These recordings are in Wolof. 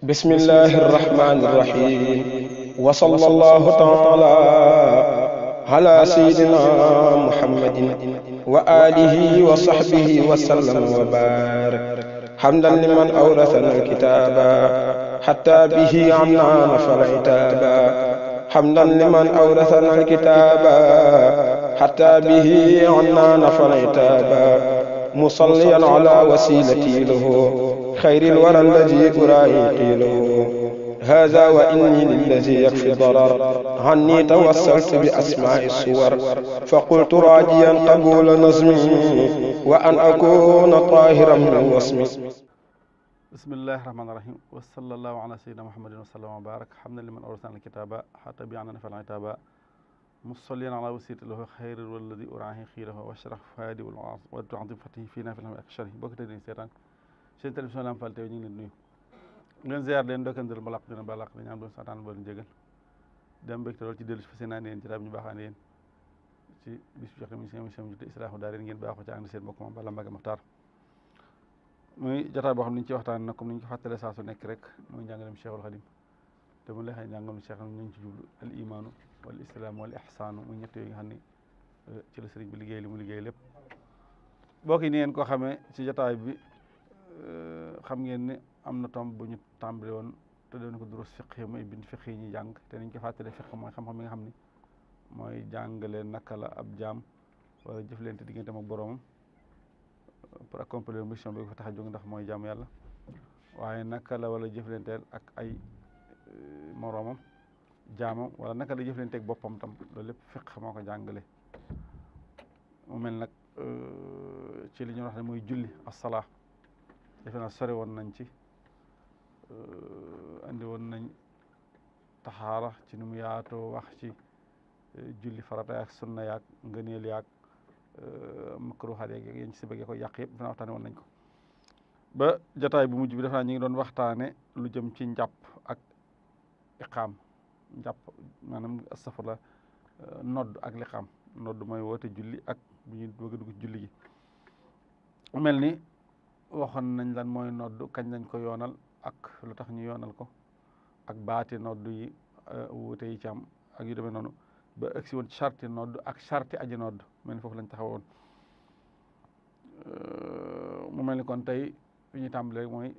bismillahi irrahmani irrahim wa sallallahu taala ala sayyidina muhammadin wa alihi wa sahbihi wa sallam wa barak hamdan liman awrasana alkitaba hatta bihi anna nafal itaba hamdan liman awrasana alkitaba hatta bihi anna nafal itaba musalliyan ala wasilati lahu خير الورى الذي أرائي له هذا وإني للذي يكفي الضرر عني توسلت بأسماء الصور فقلت راجيا قبول نظمي وأن أكون طاهرا من وصمي. بسم الله الرحمن الرحيم وصلى الله على سيدنا محمد وسلم وبارك حمدا لمن أورثنا الكتاب حتى بيعنا نفع العتاب مصليا على وسيلة له خير والذي أرائي خيره واشرح فادي والعظيم فتحه فينا في الهم أكشره بوكتي سيران seen télévision Lamp Fall TV ñu ngi leen nuyu leen ziar leen dokkandal balaq dina balaq di ñaan doon sataan ba njëgal dem mbégte loolu ci dellu si fas yéene yéen ci daal ñu baaxaan yéen ci bis bu jox émission ju Islaahu Daara ngeen baaxoo ci ànd seen mbokk moom Balla Mbacké Makhtar muy jotaay boo xam ne ñu ci waxtaan nag comme ni ñu ko fàttalee saa su nekk rek muy njàngalem Cheikhul Khadim te mu lay xëy njàngalem Cheikh ñu ngi ci jublu al imaanu wal islaam wal ihsaanu muy ñett yooyu nga xam ne ci la sëriñ bi liggéey li mu liggéey lépp bokk yi ni ngeen ko xamee ci jotaay bi xam ngeen ne am na tomb bu ñu tàmbali woon te doon ko durus fiq yi mooy bind fiq yi ñu jàng te niñ ko fàttale fiq mooy xam-xam yi nga xam ni mooy jàngale naka la ab jaam wala jëflante diggante ak boroomam pour accomplir mission bi ko fa tax a jóg ndax mooy jaamu yàlla waaye naka la wala jëflanteel ak ay moroomam jaamam wala naka la jëflante ak boppam tam loolu lépp fiq moo ko jàngale mu mel nag ci li ñu wax ne mooy julli as-salaa defe naa sore woon nañ ci andi woon nañ taxaara ci nu mu yaatoo wax ci julli farata yaak sunna yaak ngëneel yaak makruhaat yaak yéen ci si bëggee ko yàq yëpp defe naa waxtaane woon nañ ko ba jotaay bu mujj bi defe naa ñu ngi doon waxtaane lu jëm ci njàpp ak iqaam njàpp maanaam astafurla nodd ak liqaam nodd mooy woote julli ak bu ñuy bëgg a dugg ci julli gi mu mel ni waxoon nañ lan mooy nodd kañ lañ ko yoonal ak lu tax ñu yoonal ko ak baati nodd yi wuute yi ci am ak yu demee noonu ba agsi woon charti nodd ak charti aji nodd mel ni foofu lañ taxawoon mu mel ni kon tey fi ñuy tàmbalee mooy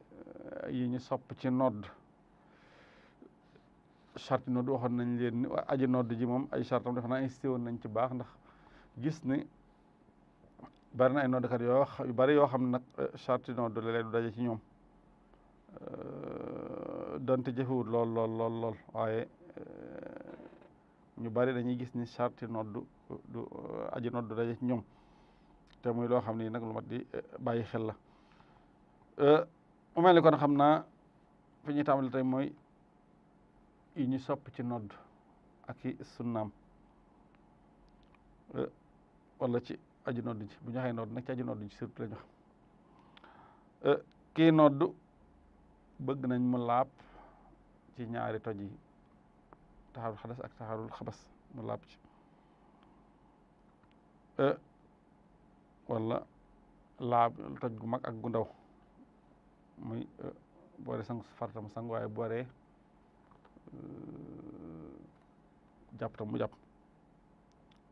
yi ñu sopp ci nodd charti nodd waxoon nañ leen ni aji nodd ji moom ay chartam dafa naa insisté woon nañ ci baax ndax gis ni bari na ay noddkat yu bari yoo xam ne nag charte nodd léeg-léeg du daje ci ñoom donte jëfewut lool waaye ñu bari dañuy gis ni charte nodd du aji nodd du daje ci ñoom te muy loo xam ni nag lu mat di bàyyi xel la mu mel ni kon xam naa fi ñuy tàmbali tey mooy yi ñu sopp ci nodd ak i sunnaam wala ci aji nodd ji bu ñu waxee nodd nag ci aji nodd ji surtout la ñu wax kii nodd bëgg nañ mu laab ci ñaari toj yi taxarul xadas ak taxarul xabas mu laab ci wala laab toj gu mag ak gu ndaw muy booree sang farata mu sang waaye booree jàpp tam mu jàpp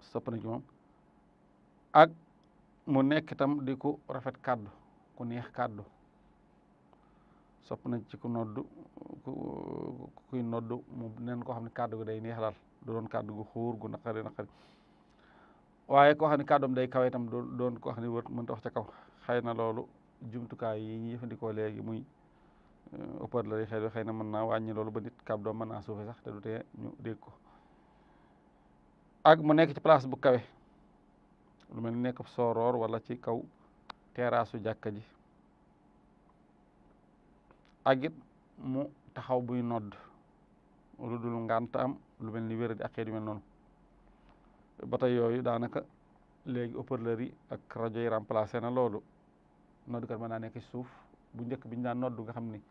sopp nañ ci moom ak mu nekk itam di ku rafet kàddu ku neex kàddu sopp nañ ci ku noddu kuy noddu mu neen koo xam ne kàddu gu day neex daal du doon kàddu gu xuur gu naqari waaye koo xam ne kàddoom day kawe itam doon koo xam ne wër mënta wax ca kaw xëy na loolu jumtukaay yi ñuy jëfandikoo léegi muy haut-parleur yi xëy na mën naa wàññi loolu ba nit kàddoom mën naa suufe sax te du tee ñu dégg ko ak mu nekk ci place bu kawe lu mel ni nekk sooroor wala ci kaw teraasu jàkka ji ak it mu taxaw buy nodd lu dul ngànt am lu mel ni wér di ak xeet yu mel noonu ba tey yooyu daanaka léegi haut-parleur yi ak rajo yi remplacé na loolu noddkat mën naa nekk ci suuf bu njëkk bi ñu daan nodd nga xam ni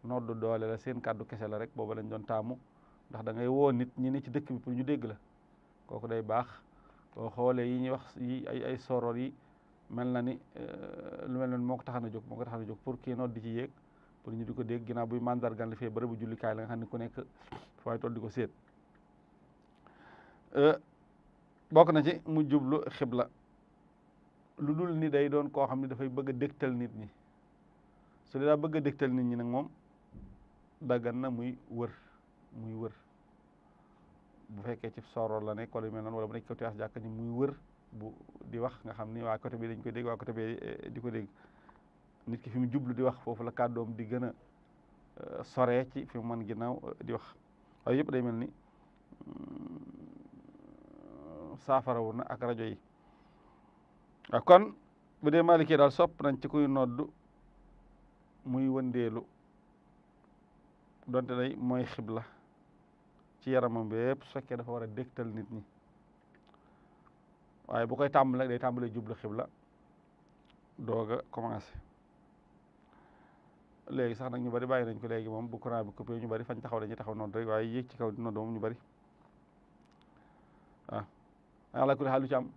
nodd doole la seen kàddu kese la rek booba lañ doon taamu ndax da ngay woo nit ñi ne ci dëkk bi pour ñu dégg la kooku day baax boo xoolee yi ñuy wax yi ay soror yi mel na ni lu mel noonu moo ko taxan a jóg pour kii nodd di ci yéeg pour ñu di ko dégg ginnaaw buy mandargal li fee bërëbu jullikaay la nga xam ne ku nekk fu waay toll di ko séet. bokk na ci mu jublu xibla lu dul ni day doon koo xam ne dafay bëgg a dégtal nit ñi. su dee daa bëgg a dégtal nit ñi nag moom daggan na muy wër bu fekkee ci sooroor la nekk wala yu mel noonu wala bu nekk côté jàkka ñi muy wër bu di wax nga xam ni waa côté bi dañ koy dégg waa côté bi di ko dégg. nit ki fi mu jublu di wax foofu la kàddoom di gën a soree ci fi mu mën ginnaaw di wax waaye yëpp day mel ni saafarawu na ak rajo yi. waaw kon bu dee Maliki daal sopp nañ ci kuy noddu muy wëndeelu donte day mooy xibla ci yaramam bépp su fekkee dafa war a dégtal nit ñi waaye bu koy tàmbale day tàmbale jublu xibla doog a commencé. léegi sax nag ñu bari bàyyi nañ ko léegi moom bu courant bi coupé ñu bari fañ taxaw dañuy taxaw noonu rek waaye yéeg ci kaw di noonu moom ñu bari waaw ala kulli xaal lu ci am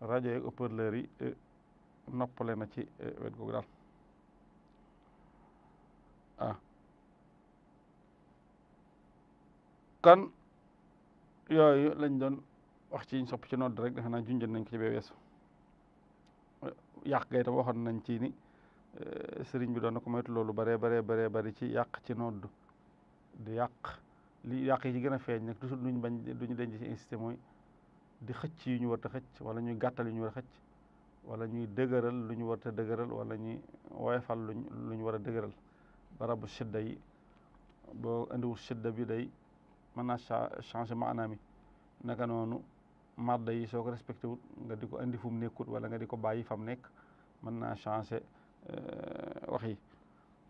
rajo yi haut-parleur yi noppale na ci wet googu daal waaw kon yooyu lañ doon wax ci sopp ci nodd rek defe naa junjën nañ ko ci bee weesu yàq gay tam waxoon nañ ci ni sëriñ bi doon na ko moytu loolu baree bari ci yàq ci nodd di yàq li yàq yi ci gën a feeñ nag toujours duñu denc ci insisté mooy di xëcc yu ñu war a xëcc wala ñuy gàttal yu ñu war a xëcc wala ñuy dëgëral lu ñu war a dëgëral wala ñuy woyofal lu ñu war a dëgëral barabu shidda yi boo indiwul shidda bi day mën naa changer maanaam yi naka noonu madda yi soo ko respecté wut nga di ko indi fu mu nekkut wala nga di ko bàyyi fa mu nekk mën naa changer wax yi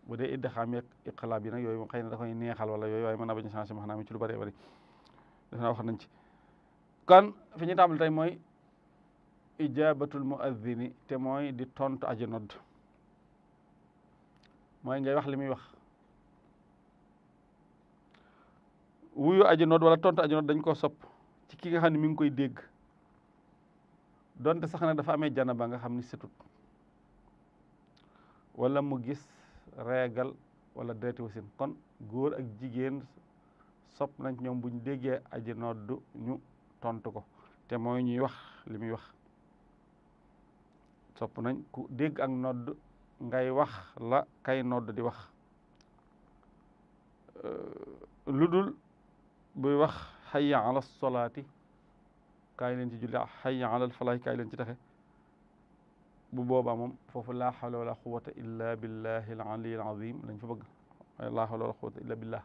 bu dee idgaam yeeg iqlaab yi nag yooyu xëy na da koy neexal wala yooyu waaye mën naa bañ a changer maanaam ci lu bëree bëri def naa wax nañ ci. kon fi ñu tàmbali tey mooy ijabatul muazzini te mooy di tontu aji nodd mooy ngay wax li muy wax wuyu aji nodd wala tontu aji nodd dañ koo sopp ci ki nga xam ne mi ngi koy dégg donte sax nag dafa amee janaba nga xam ni setut wala mu gis reegal wala dereti wasin kon góor ak jigéen sopp nañ ñoom buñ déggee aji nodd ñu tontu ko te mooy ñuy wax li muy wax sopp nañ ku dégg ak nodd ngay wax la kay nodd di wax lu dul buy wax hayya ala solaati kaay leen ci julli hayya ala falaahi kaay leen ci taxe bu boobaa moom foofu laa hawla wala quwwata illa billahi al ali al azim lañ fa bëgg waaye laa hawla wala quwwata illa billah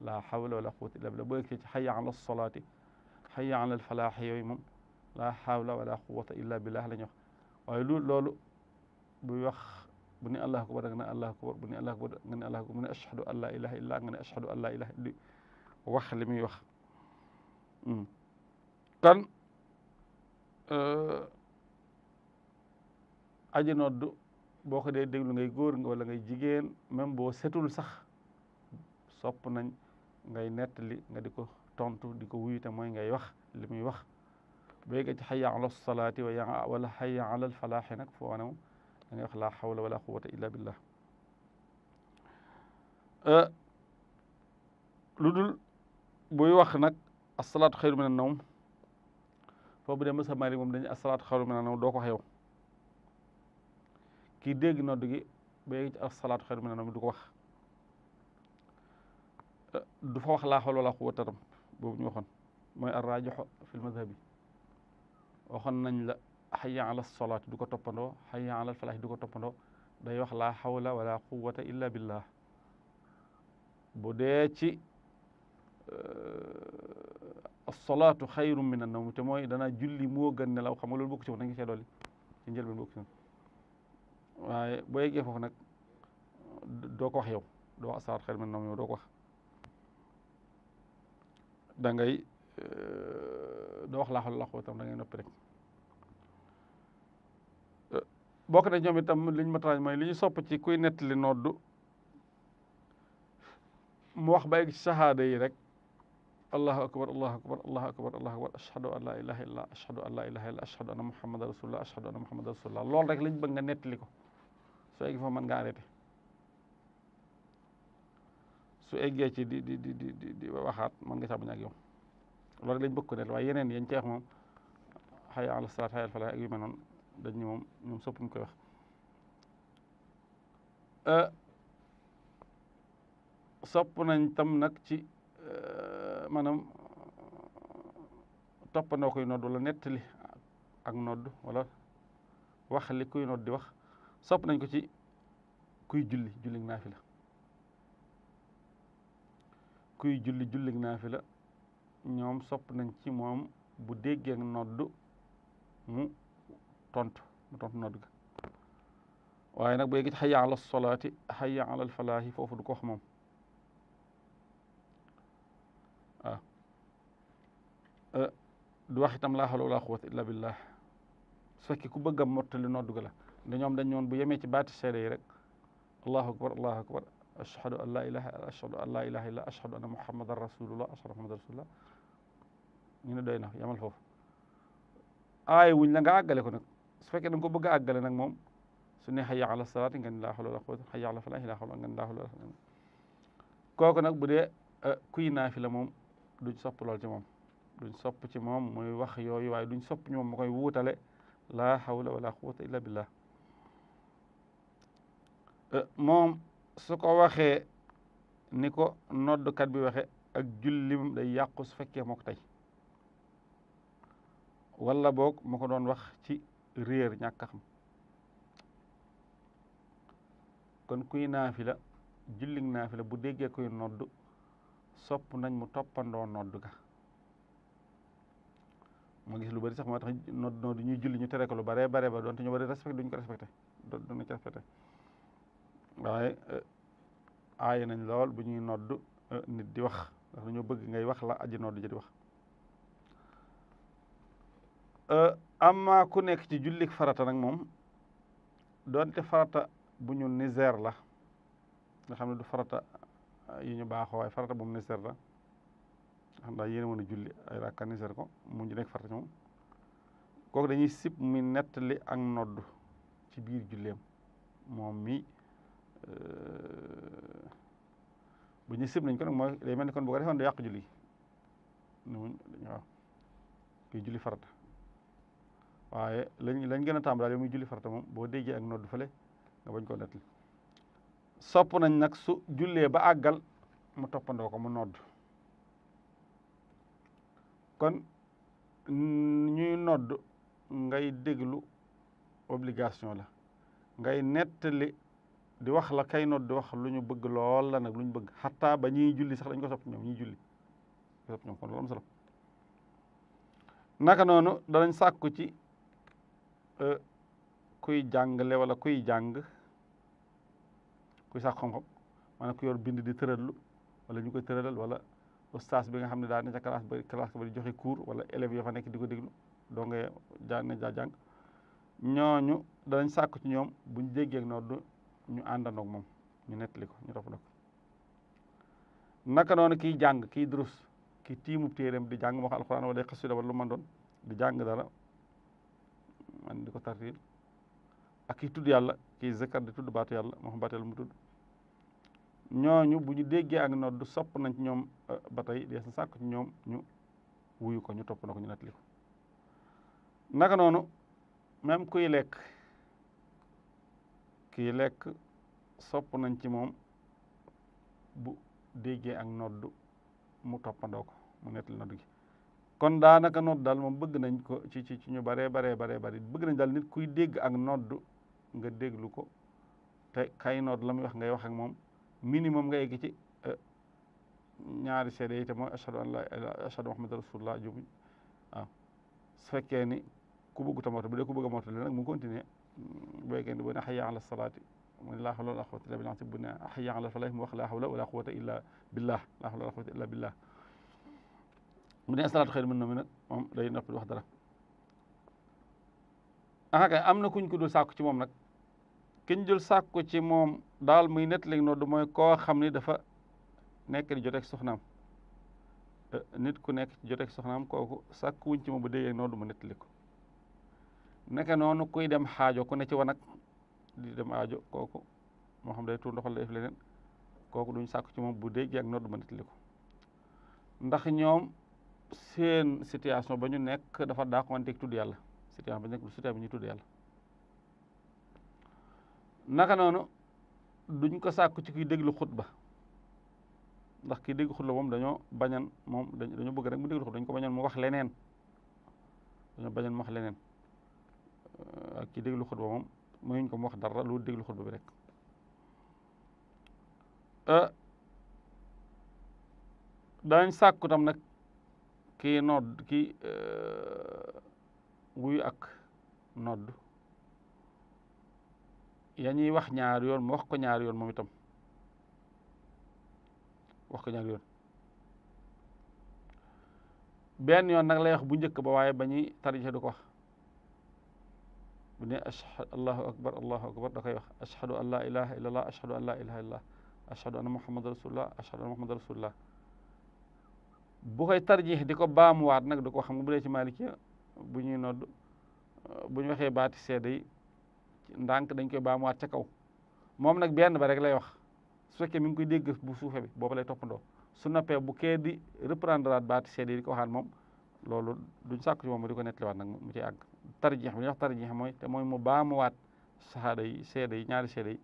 laa hawla wala quwwata illa billah boo yegsee ci hayya ala solaati hayya ala falaahi yooyu moom laa hawla wala quwwata illa billah la ñu wax waaye loolu buy wax bu ne allahu akbar nga ne allahu akbar bu ne allahu akbar nga ne allahu akbar mu ne ashhadu an laa ilaha illa nga ne ashhadu an laa ilaha illa wax li muy wax kan aji nodd boo ko dee déglu ngay góor nga wala ngay jigéen même boo setul sax sopp nañ ngay nettali nga di ko tontu di ko wuyu te mooy ngay wax li muy wax béyga ci hayya ala salaati wala hayya ala al falaahi nag foo wane moom da ngay wax laa hawla wala quwwata illa billah lu dul buy wax nag asalaatu xayru mina nawm foofu bu dee mësa Maalik moom dañu asalaatu xayru mina nawm doo ko xew kii dégg nodd gi béyga ci asalaatu xayru mina nawm du ko wax du fa wax laa hawla wala quwwata tam boobu ñu waxoon mooy arraajihu fil madhabi waxoon nañ la hayya ala salaat du ko toppandoo hayya ala falaah du ko toppandoo day wax laa hawla wala quwwata illa billah bu dee ci as-salaatu xayrun min an-nawm te mooy dana julli moo gën nelaw xam nga loolu bokk ci woon nañ ko cee dolli ci njëlbeen bokk ci waaye boo yeggee foofu nag doo ko wax yow doo wax as-salaatu xayrun min an-nawm yow doo ko wax da ngay doo wax laa hawla wala quwwata da ngay noppi rek bokk na ñoom itam liñ ma traaj mooy li ñu sopp ci kuy nettali noddu mu wax ba egg ci sahaada yi rek allahu akbar allahu akbar allahu akbar allahu akbar ashhadu an la ilaha illa ashhadu an la ilaha illa ashhadu anna muhammadan rasulullah ashhadu anna muhammadan rasulullah loolu rek lañ bëgg nga nettali ko su eggee foofu mën nga arrêté su eggee ci di waxaat mën nga caa bañ ak yow loolu lañ bëgg ko ne waaye yeneen yañ ceex moom hayya ala salaat hayya ala falaah ak yu mel noonu dañ ni moom ñoom soppuñ koy wax sopp nañ tam nag ci maanaam toppandoo koy nodd wala nettali ak nodd wala wax li kuy nodd di wax sopp nañ ko ci kuy julli naafila kuy julli naafila ñoom sopp nañ ci moom bu déggee nodd mu tontu nodd ga waaye nag bu yegg ci hayya ala solaati hayya ala falaahi foofu du ko wax moom waaw du wax itam laa hawla wala quwwata illa billah su fekkee ku bëgg a mottali nodd ga la da ñoom dañ ñoon bu yemee ci baati seede yi rek allahu akbar ashhadu an la ilaha illa ashhadu anna muhammadan rasulullah ñu ne doy na yamal foofu aay wuñ la nga àggale ko nag su fekkee da nga ko bëgg a àggale nag moom su ne hayya ala salaati nga ni laa hawla wala quwwata hayya ala falaahi laa hawla nga ni laa hawla kooku nag bu dee kuy naafila moom duñ sopp lool ci moom duñ sopp ci moom muy wax yooyu waaye duñ sopp ci moom ma koy wuutale laa hawla wala quwwata illa billah moom su ko waxee ni ko noddkat bi waxe ak jullim day yàqu su fekkee moo ko tey wala boog ma ko doon wax ci réer ñàkk a xam kon kuy naafila jullig naafila bu déggee koy nodd sopp nañ mu toppandoo nodd ga ma gis lu bari sax moo tax nodd ñuy julli ñu tere ko lu bare ba doonte ñu bari respecté duñ ko respecté duñ ko respecté waaye aaye nañ lool bu ñuy nodd nit di wax ndax dañoo bëgg ngay wax la aji nodd ji di wax amma ku nekk ci jullik farata nag moom doonte farata bu ñu niseer la nga xam ne du farata yi ñu baaxoo waaye farata bu mu niseer la xam daa yéene mën a julli ay rakka niseer ko mu ngi nekk farata ci moom kooku dañuy sib mi nettali ak nodd ci biir julleem moom mi bu ñu sib nañ ko nag mooy day mel ni kon bu ko defoon du yàq julli waaw kuy julli farata waaye lañ gën a tàmm daal yow muy julli farata moom boo déggee ak nodd fële nga bañ koo nettali sopp nañ nag su jullee ba àggal mu toppandoo ko mu nodd kon ñuy nodd ngay déglu obligation la ngay nettali di wax la kay nodd di wax lu ñu bëgg lool la nag lu ñu bëgg xataa ba ñuy julli sax dañ ko sopp ñoom ñuy julli ko sopp ñoom kon loolu am solo naka noonu danañ sàkku ci kuy jàngale wala kuy jàng kuy sàkku xam-xam maanaam ku yor bind di tërallu wala ñu koy tëralal wala ustaas bi nga xam ne daa ne ca classe ba di joxe cours wala élèves yoo fa nekk di ko déglu doo nga jàng ñooñu danañ sàkku ci ñoom buñ déggee nodd ñu àndandoog moom ñu nettali ko ñu toppandoo ko naka noonu kiy jàng kiy durus ki tiimub téeréem di jàng moo xam alxuraan wala xasida wala lu man doon di jàng dara man di ko tartiil ak kiy tudd yàlla kiy zikar di tudd baatu yàlla moo xam baatu yàlla mu tudd ñooñu bu ñu déggee ak nodd sopp nañ ci ñoom ba tey dees na sàkk ci ñoom ñu wuyu ko ñu toppandoo ko ñu nettali ko naka noonu même kuy lekk sopp nañ ci moom bu déggee ak nodd mu toppandoo ko mu nettali nodd gi kon daanaka nodd daal moom bëgg nañ ko ci ñu baree bëgg nañ daal nit kuy dégg ak nodd nga déglu ko te kay nodd la muy wax ngay wax ak moom minimum nga egg ci ñaari seede yi te mooy ashhadu muhammadu rasulullah jubuñ waaw su fekkee ni ku bëggu ta mottali bu dee ku bëgg a mottali nag mu continuer bu fekkee ni bu ne hayya ala salaati mu ne laa hawla wala quwwata illa billah bu ne hayya ala falaahi mu wax laa hawla wala quwwata illa billah laa hawla wala quwwata illa billah bu ne salaatu xayr min nawm nag moom day noppi wax dara kay am na kuñ ko dul sàkku ci moom nag kiñ dul sàkku ci moom daal muy nettali nodd mooy koo xam ni dafa nekk di joteeg soxnaam nit ku nekk ci joteeg soxnaam kooku sàkku wuñ ci moom bu déggee nodd mu nettali ko naka noonu kuy dem xaajo ku ne ci wanag di dem aajo kooku moo xam day tuur ndoxal def leneen kooku duñ sàkku ci moom bu dégg ak nodd ma nettali ko ndax ñoom seen situation ba ñu nekk dafa dàqanteeg tudd yàlla situation ba ñu nekk du situation bi ñuy tudd yàlla naka noonu duñ ko sàkku ci kuy déglu xutba ndax kii dégg xutba moom dañoo bañan moom dañoo bëgg rek mu déglu xutba dañ ko bañan mu wax leneen dañoo bañan mu wax leneen ak kii déglu xutba moom mayuñ ko mu wax dara lu déglu xutba bi rek daañ sàkku tam nag kii nodd kii wuyu ak nodd ya ñuy wax ñaari yoon mu wax ko ñaari yoon moom itam wax ko ñaari yoon benn yoon nag lay wax bu njëkk ba waaye ba ñuy tarjiix du ko wax bu ne ashhadu allahu akbar da koy wax ashhadu an la ilaha illallah ashhadu an la ilaha illallah ashhadu anna muhammadan rasulullah ashhadu anna muhammadan rasulullah bu koy tarjiix di ko baamuwaat nag du ko xam nga bu dee ci Maliki bu ñuy nodd bu ñu waxee baati seede yi ndànk dañ koy baamuwaat ca kaw moom nag benn ba rek lay wax su fekkee mi ngi koy dégg bu suufe bi boobu lay toppandoo su noppee bu kee di reprendre waat baati seede yi di ko waxaat moom loolu duñ sàkku ci moom di ko nettaliwaat nag mu ci àgg tarjiix bi ñuy wax tarjiix mooy te mooy mu baamuwaat sahaada yi seede yi ñaari seede yi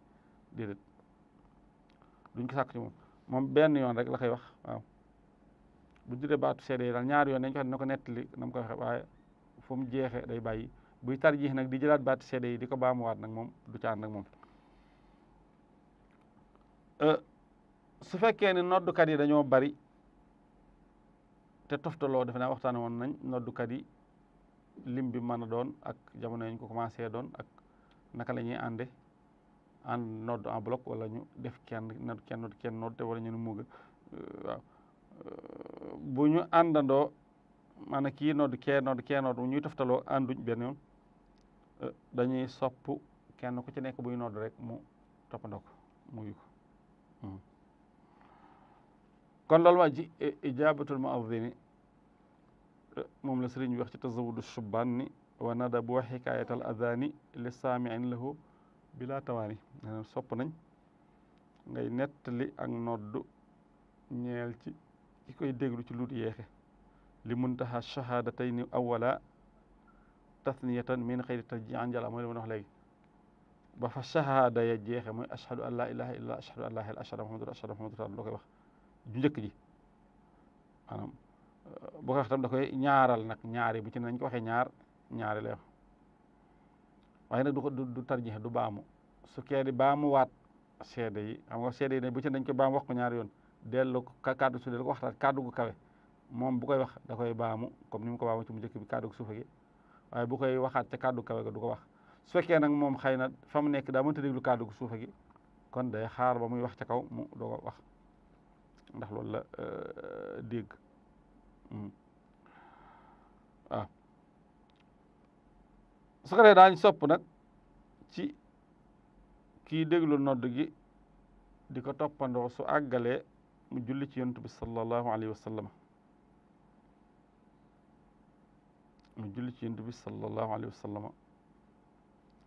déedéet duñ ko sàkku ci moom benn yoon rek la koy wax waaw bu juree baatu seede yi daal ñaari yoon dañ ko xam ne ko nettali na mu koy waxe waaye fu mu jeexee day bàyyi buy tarjiix nag di jëlaat baatu seede yi di ko baamuwaat nag moom du ca ànd nag moom su fekkee ne noddukat yi dañoo bari te toftaloo defe naa waxtaan woon nañ noddukat yi lim bi mën a doon ak jamono ñu ko commencé doon ak naka la ñuy ànd nodd en bloc wala ñu def kenn nodd te wala ñu ne mu gën waaw bu ñu àndandoo maanaam kii nodd kee nodd ñuy toftaloo ànduñ benn yoon dañuy sopp kenn ku ci nekk buy nodd rek mu toppandoo ko muyu ko kon loolu ma ji ijaabatul muazzini moom la sëriñ bi wax ci tazawudu shubban ni wa nadabu xikaayatal adani li saamiin lahu bila tawaani sopp nañ ngay nettali ak noddu ñeel ci ki koy déglu ci lut yeexe li muntaha shahadatayni awala tasniyatan min xëyri tarji an jala mooy li ma wax léegi ba fa shahada ya jeexe mooy ashhadu an la ilaha illallah ashhadu an la ilaha ashhadu muhammadu rasulullah loo koy wax ju njëkk ji maanaam boo ko wax tam da koy ñaaral nag ñaari bu ci nañ ko waxee ñaari lay wax waaye nag du tarjix du baamu su kee di baamu waat seede yi xam nga seede yi ne bu ci nañ ko baamu wax ko ñaari yoon dellu kàddu su dellu ko waxtaan kàddu gu kawe moom bu koy wax da koy baamu comme ni mu ko baamu ci mu njëkk bi kàddu gu suufe gi waaye bu koy waxaat ca kàddu kawe ga du ko wax su fekkee nag moom xëy na fa mu nekk daa mënta déglu kàddu gu suufe gi kon day xaar ba muy wax ca kaw mu doo ko wax ndax loolu la dégg waaw su ko dee daañ sopp nag ci kii déglu nodd gi di ko toppandoo su àggalee mu julli ci yonent bi sallallahu alayhi wa sallam mu julli ci yonent bi sallallahu alayhi wa sallam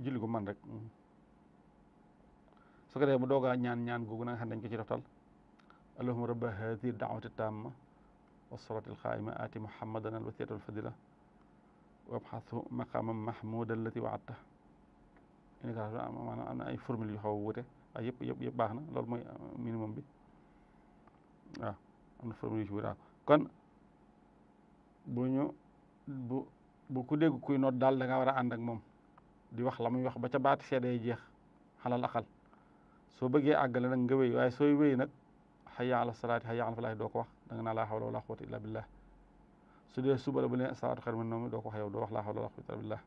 julli gu man rek su ko dee mu doogaa ñaan googu na nga xam ne dañ ko ci doftal allahumma rabba hadihi da'wati tamma wassalati alqaa'ima aati muhammadan alwasilata walfadila wabxathu maqaman mahmudan allati wa'adta maanaam am na ay formule yu xaw a wuute waaye yëpp baax na loolu mooy minimum bi waaw am na formule yu ci wuute kon bu ku dégg kuy noot daal da nga war a ànd ak moom di wax la muy wax ba ca baati seede yi jeex xalal axal soo bëggee àggale nag nga wéy waaye sooy wéy nag hayya ala salaati hayya ala falaahi doo ko wax da nga naa laa hawla wala quwwata illa billah su dee suba la bu ne salaatu xayru minan nawm doo ko wax yow doo wax laa hawla wala quwwata illa billah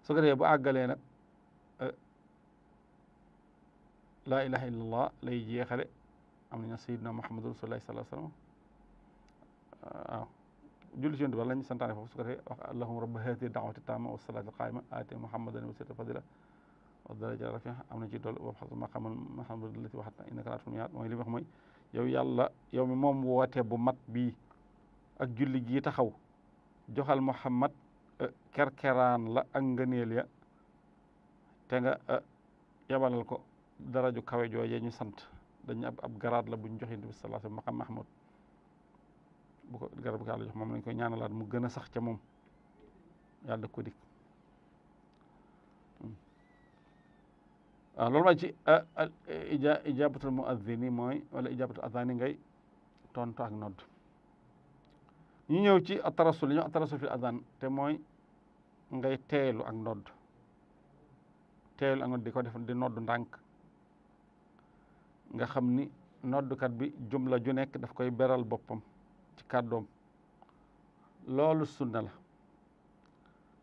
su ko dee bu àggalee nag laa ilaha illallah lay jeexale am nañu sayyidina muhammadu rasulullah sallallahu alayhi wasallam waaw julli ci yonent bi lañ santaane foofu su ko defee wax allahumma rabba haadihi da'wati taamma wa salaati al-qaa'ima aati muhammadan wasilata fadila wa daraja rafi'a am na ci dool wabxas maqaaman mahmuudan allati wa'adta innaka laa tuxliful mii'aad mooy li mu wax mooy yow yàlla yow mi moom woote bu mat bii ak julli gii taxaw joxal muhammad kerkeraan la ak ngëneel ya te nga yabalal ko daraju kawe joojee ñu sant dañu ab garaat la buñ jox Yonent bi sallallahu alayhi wasallam Mahmoud bu ko garab bu ko yàlla jox moom lañ koy ñaanalaat mu gën a sax ca moom yàlla ko dik waaw loolu mooy ci ijabatul muazzini mooy wala ijabatul adani ngay tontu ak nodd ñu ñëw ci atarasul li ñu atarasul fi adhan te mooy ngay teelu ak nodd teelu ak nodd di ko def di nodd ndànk nga xam ni noddkat bi jumla ju nekk daf koy beral boppam ci kàddoom loolu sunna la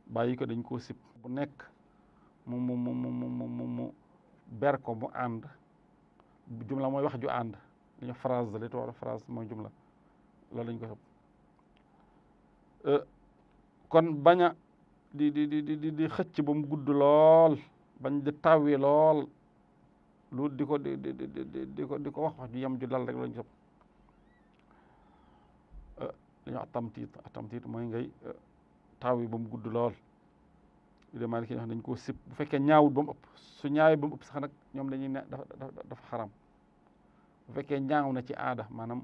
bàyyi ko dañ koo sib bu nekk mu ber ko mu ànd jumla mooy wax ju ànd li ñu phrase li tubaab phrase mooy jumla loolu lañ ko sib kon bañ a di xëcc ba mu gudd lool bañ di tawwi lool lu di ko wax ju yem ju dal rek lañ sib dañoo atamtiit mooy ngay taw yi ba mu gudd lool yu de Maalik wax dañ koo sib bu fekkee ñaawut ba mu ëpp su ñaawee ba mu ëpp sax nag ñoom dañuy ne dafa xaram bu fekkee ñaaw na ci aada maanaam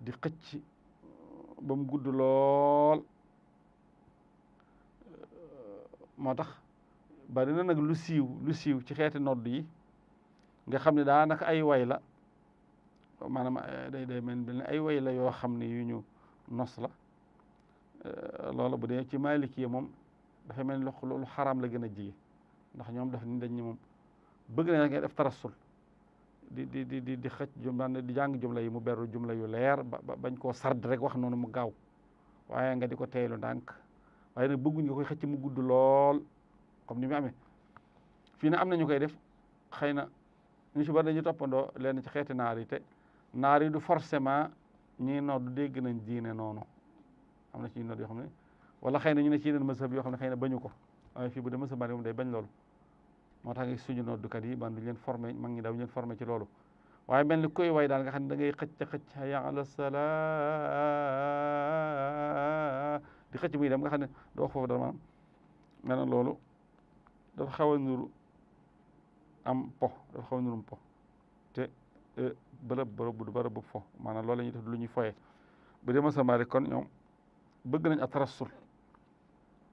di xëcc ba mu gudd lool moo tax bari na nag lu siiw ci xeeti nodd yi nga xam ne daanaka ay way la maanaam day mel ni ay way la yoo xam ne yu ñu nos la loola bu dee ci Maliki moom dafay mel ni lu xaraam la gën a jige ndax ñoom daf ni dañ ni moom bëgg na ngay def tarassul di xëcc jumla di jàng jumla yi mu beru jumla yu leer bañ koo sard rek wax noonu mu gaaw waaye nga di ko teeylu ndànk waaye nag bëgguñ nga koy xëcc mu gudd lool comme ni mu amee fii ne am na ñu koy def xëy na ñu si bari dañu toppandoo leen ci xeeti naar yi te naar yi du forcément ñii nodd dégg nañ diine noonu am na ci nodd yoo xam ne wala xëy na ñu ne ci yeneen mazhab yoo xam ne xëy na bañu ko waaye fii bu dee mazhab Maalik moom day bañ loolu moo tax nga suñu noddukat yi man duñ leen formé mag ñi daw ñu leen formé ci loolu waaye mel ni koy way daal nga xam ne da ngay xëcc hayya ala salaa di xëcc muy dem nga xam ne doo wax foofu dara maanaam mel na loolu dafa xaw a nuru am po dafa xaw a nuru po te bërëb bu fo maanaam loolu la ñuy def lu ñuy foye bu dee mazhab Maalik kon ñoom bëgg nañ at tarassul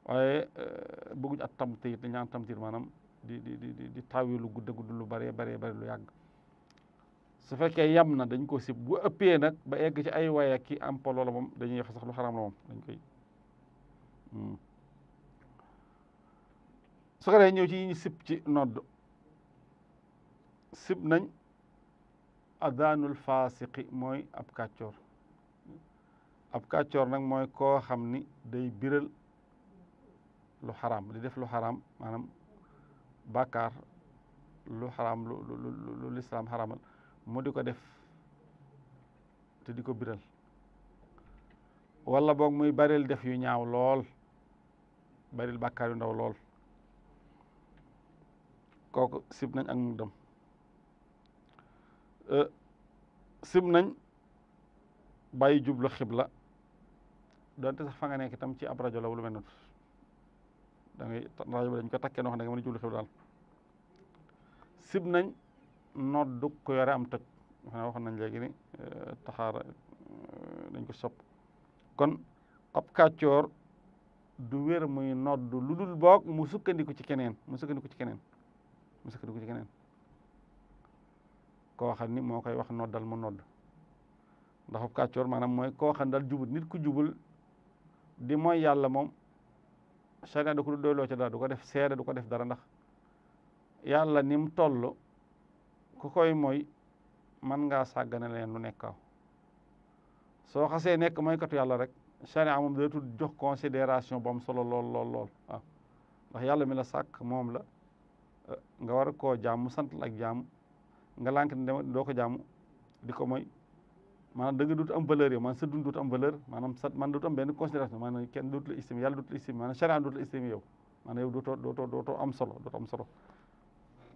waaye bëgguñ at tamtiit li ñaan tamtiit maanaam di tawi lu gudd lu bëree lu yàgg su fekkee yam na dañ ko sib bu ëppee nag ba egg ci ay waye ki am po loola moom dañuy wax sax lu xaraam la moom dañ koy su ko dee ñëw ci ñu sib ci nodd sib nañ adaanul faasiqi mooy ab kàccoor nag mooy koo xam ni day biral lu xaraam di def lu xaraam maanaam bàkkaar lu xaraam lu lislaam xaraamal mu di ko def te di ko biral wala boog muy baril def yu ñaaw lool baril bàkkaar yu ndaw lool kooku sib nañ ak mu dem sib nañ bàyyi jublu xibla doonte sax fa nga nekk itam ci ab rajo la lu mel noonu da ngay rajo bi dañ ko takkee noo xam ne nga mën a jublu xibla daal sib nañ noddu ko yore am toj waxoon nañ léegi ni taxaara dañ ko sopp kon ab kàccoor du wér muy noddu lu dul boog mu sukkandiku ci keneen koo xam ni moo koy wax noddal mu nodd ndax ab kàccoor maanaam mooy koo xam dal jubul nit ku jubul di mooy yàlla moom sharia da ko du doyloo ci dara du ko def seede du ko def dara ndax yàlla ni mu toll ku koy mooy man ngaa sàggane leen lu nekkaw soo xasee nekk mooykatu yàlla rek sharia moom dootul jox considération bu am solo lool waaw ndax yàlla mi la sàkk moom la nga war koo jaamu sant la ak jaamu nga lànk ne doo ko jaamu di ko mooy maanaam da nga dut am valeur yow maanaam sa dund dut am valeur maanaam sa man dut am benn considération maanaam kenn dut la estime yàlla dut la estime maanaam sharia dut la estime yow maanaam yow dootoo am solo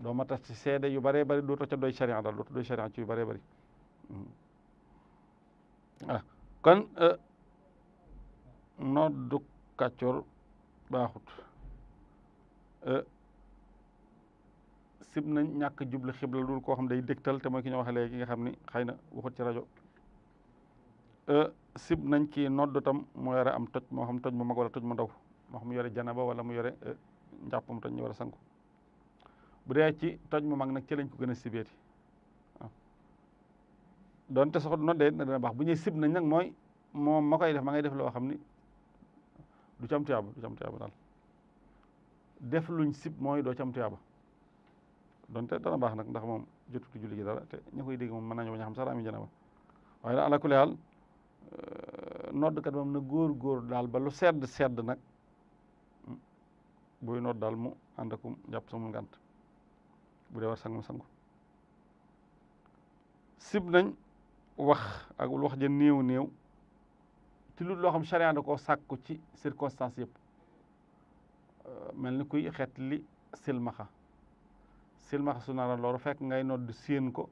doo ma tax ci seede yu bëree bëri dootoo ca doy sharia daal dootoo doy sharia ci yu bëree bëri kon noddu kàccoor baaxut sib nañ ñàkk jublu xibla dul koo xam day dégtal te mooy ki ñu waxe léegi nga xam ni xëy na waxut ci rajo. sib nañ kii nodd tam mu yore am toj moo xam toj mu mag wala toj mu ndaw moo xam mu yore janaba wala mu yore njàppam toj ñu war a sangu. bu dee ci toj mu mag nag ci lañ ko gën a sibeeti waaw donte sax noddee na dina baax bu ñuy sib nañ nag mooy moom ma koy def ma ngay def loo xam ni du ci am tuyaaba daal def luñ sib mooy doo ci am tuyaaba donte dana baax nag ndax moom jotutu julli gi dara te ña koy dégg moom mën nañu bañ a xam sax ami janaba waaye daal ala kulli haal noddkat moom na góor daal ba lu sedd nag buy nodd daal mu ànd akum jàpp samul ngànt bu dee war sangu sangu sib nañ wax ak wax ja néew ci lu loo xam charia da koo sàkku ci circonstance yëpp mel ni kuy xeet li silmaxa su nara loolu fekk ngay nodd séen ko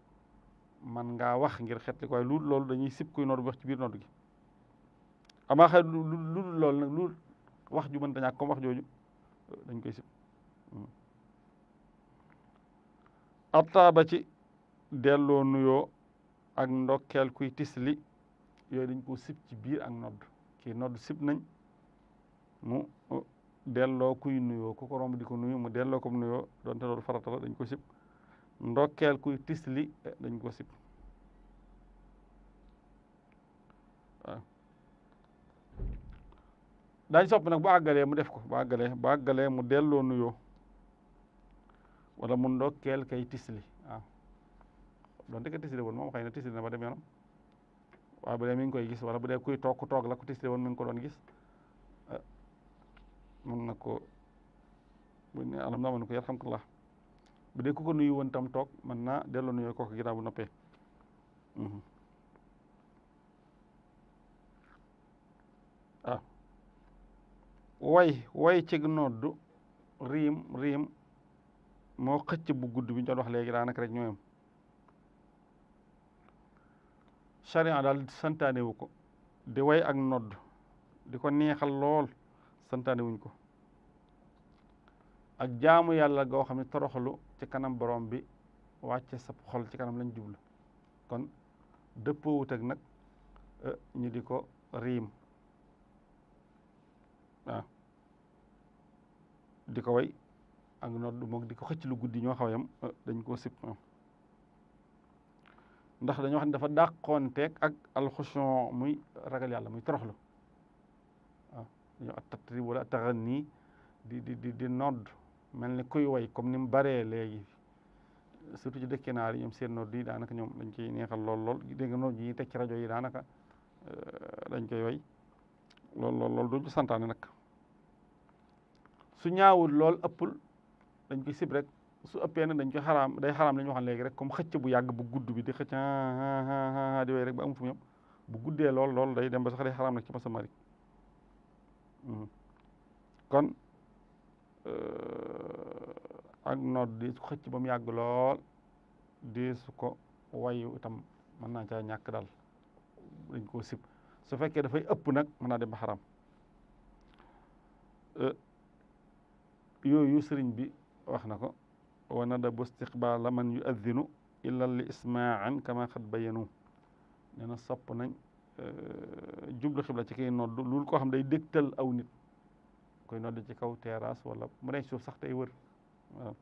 man ngaa wax ngir xeet li ko waaye loolu dañuy sib kuy nodd wax ci biir nodd gi amaa xëy lu loolu nag lu wax ju mën ta ñàkk comme wax jooju dañ koy sib attaaba ci delloo nuyoo ak ndokkeel kuy tisli yooyu dañ ko sib ci biir ak nodd kii nodd sib nañ mu delloo kuy nuyoo ku ko romb di ko nuyu mu delloo ko nuyoo doonte loolu farata la dañ ko sib ndokkeel kuy tisli dañ ko sib waaw dañ sopp nag bu àggalee mu def ko bu àggalee mu delloo nuyoo wala mu ndokkeel kay tisli waaw donte ka tisli woon moom xëy na tisli na ba dem yoonam waaye bu dee mi ngi koy gis wala bu dee kuy toog ku toog la ku tisli woon mi ngi ko doon gis mën na ko bu ne alam na mën ko yarhamkallah bu dee ku ko nuyu woon tam toog mën naa delloo nuyoo kooku ginnaaw bu noppee way cig noddu riim moo xëcc bu gudd bi ñu doon wax léegi daanaka rek ñooyam charia daal santaane wu ko di way ak nodd di ko neexal lool santaane wuñ ko ak jaamu yàlla goo xam ne toroxlu ci kanam borom bi wàcce sa xol ci kanam lañ jublu kon dëppoowut ak nag ñu di ko riim waaw di ko way ak nodd moom di ko xëcc lu guddi ñoo xaw yam dañ koo sib ndax dañoo wax ne dafa dàqoonteeg ak alxushon muy ragal yàlla muy toroxlu waaw dañoo at tatrib wala taxanni di nodd mel ni kuy way comme ni mu baree léegi surtout ci dëkki naar yi ñoom seen nodd yi daanaka ñoom dañ koy neexal lool dégg nga nodd yi teg ci rajo yi daanaka dañ koy way lool duñ ko santaane nag su ñaawul lool ëppul dañ koy sib rek su ëppee nag dañ koy xaraam day xaraam la ñu waxoon léegi rek comme xëcc bu yàgg bu gudd bi di xëcc di way rek ba amu fu mu yem bu guddee lool day dem ba sax day xaraam nag ci masa mari kon ak nodd di su xëcc ba mu yàgg lool di su ko wayu itam mën naa caa ñàkk daal dañ koo sib su fekkee dafay ëpp nag mën naa dem ba xaraam yooyu sëriñ bi wax na ko wa nadabu istiqbaala man yuaddinu illa li ismaan kama xad bayanu nee na sopp nañ jublu xibla ci kiy nodd loolu koo xam day dégtal aw nit koy nodd ci kaw terrasse wala mu nekk suuf sax tey wër waaw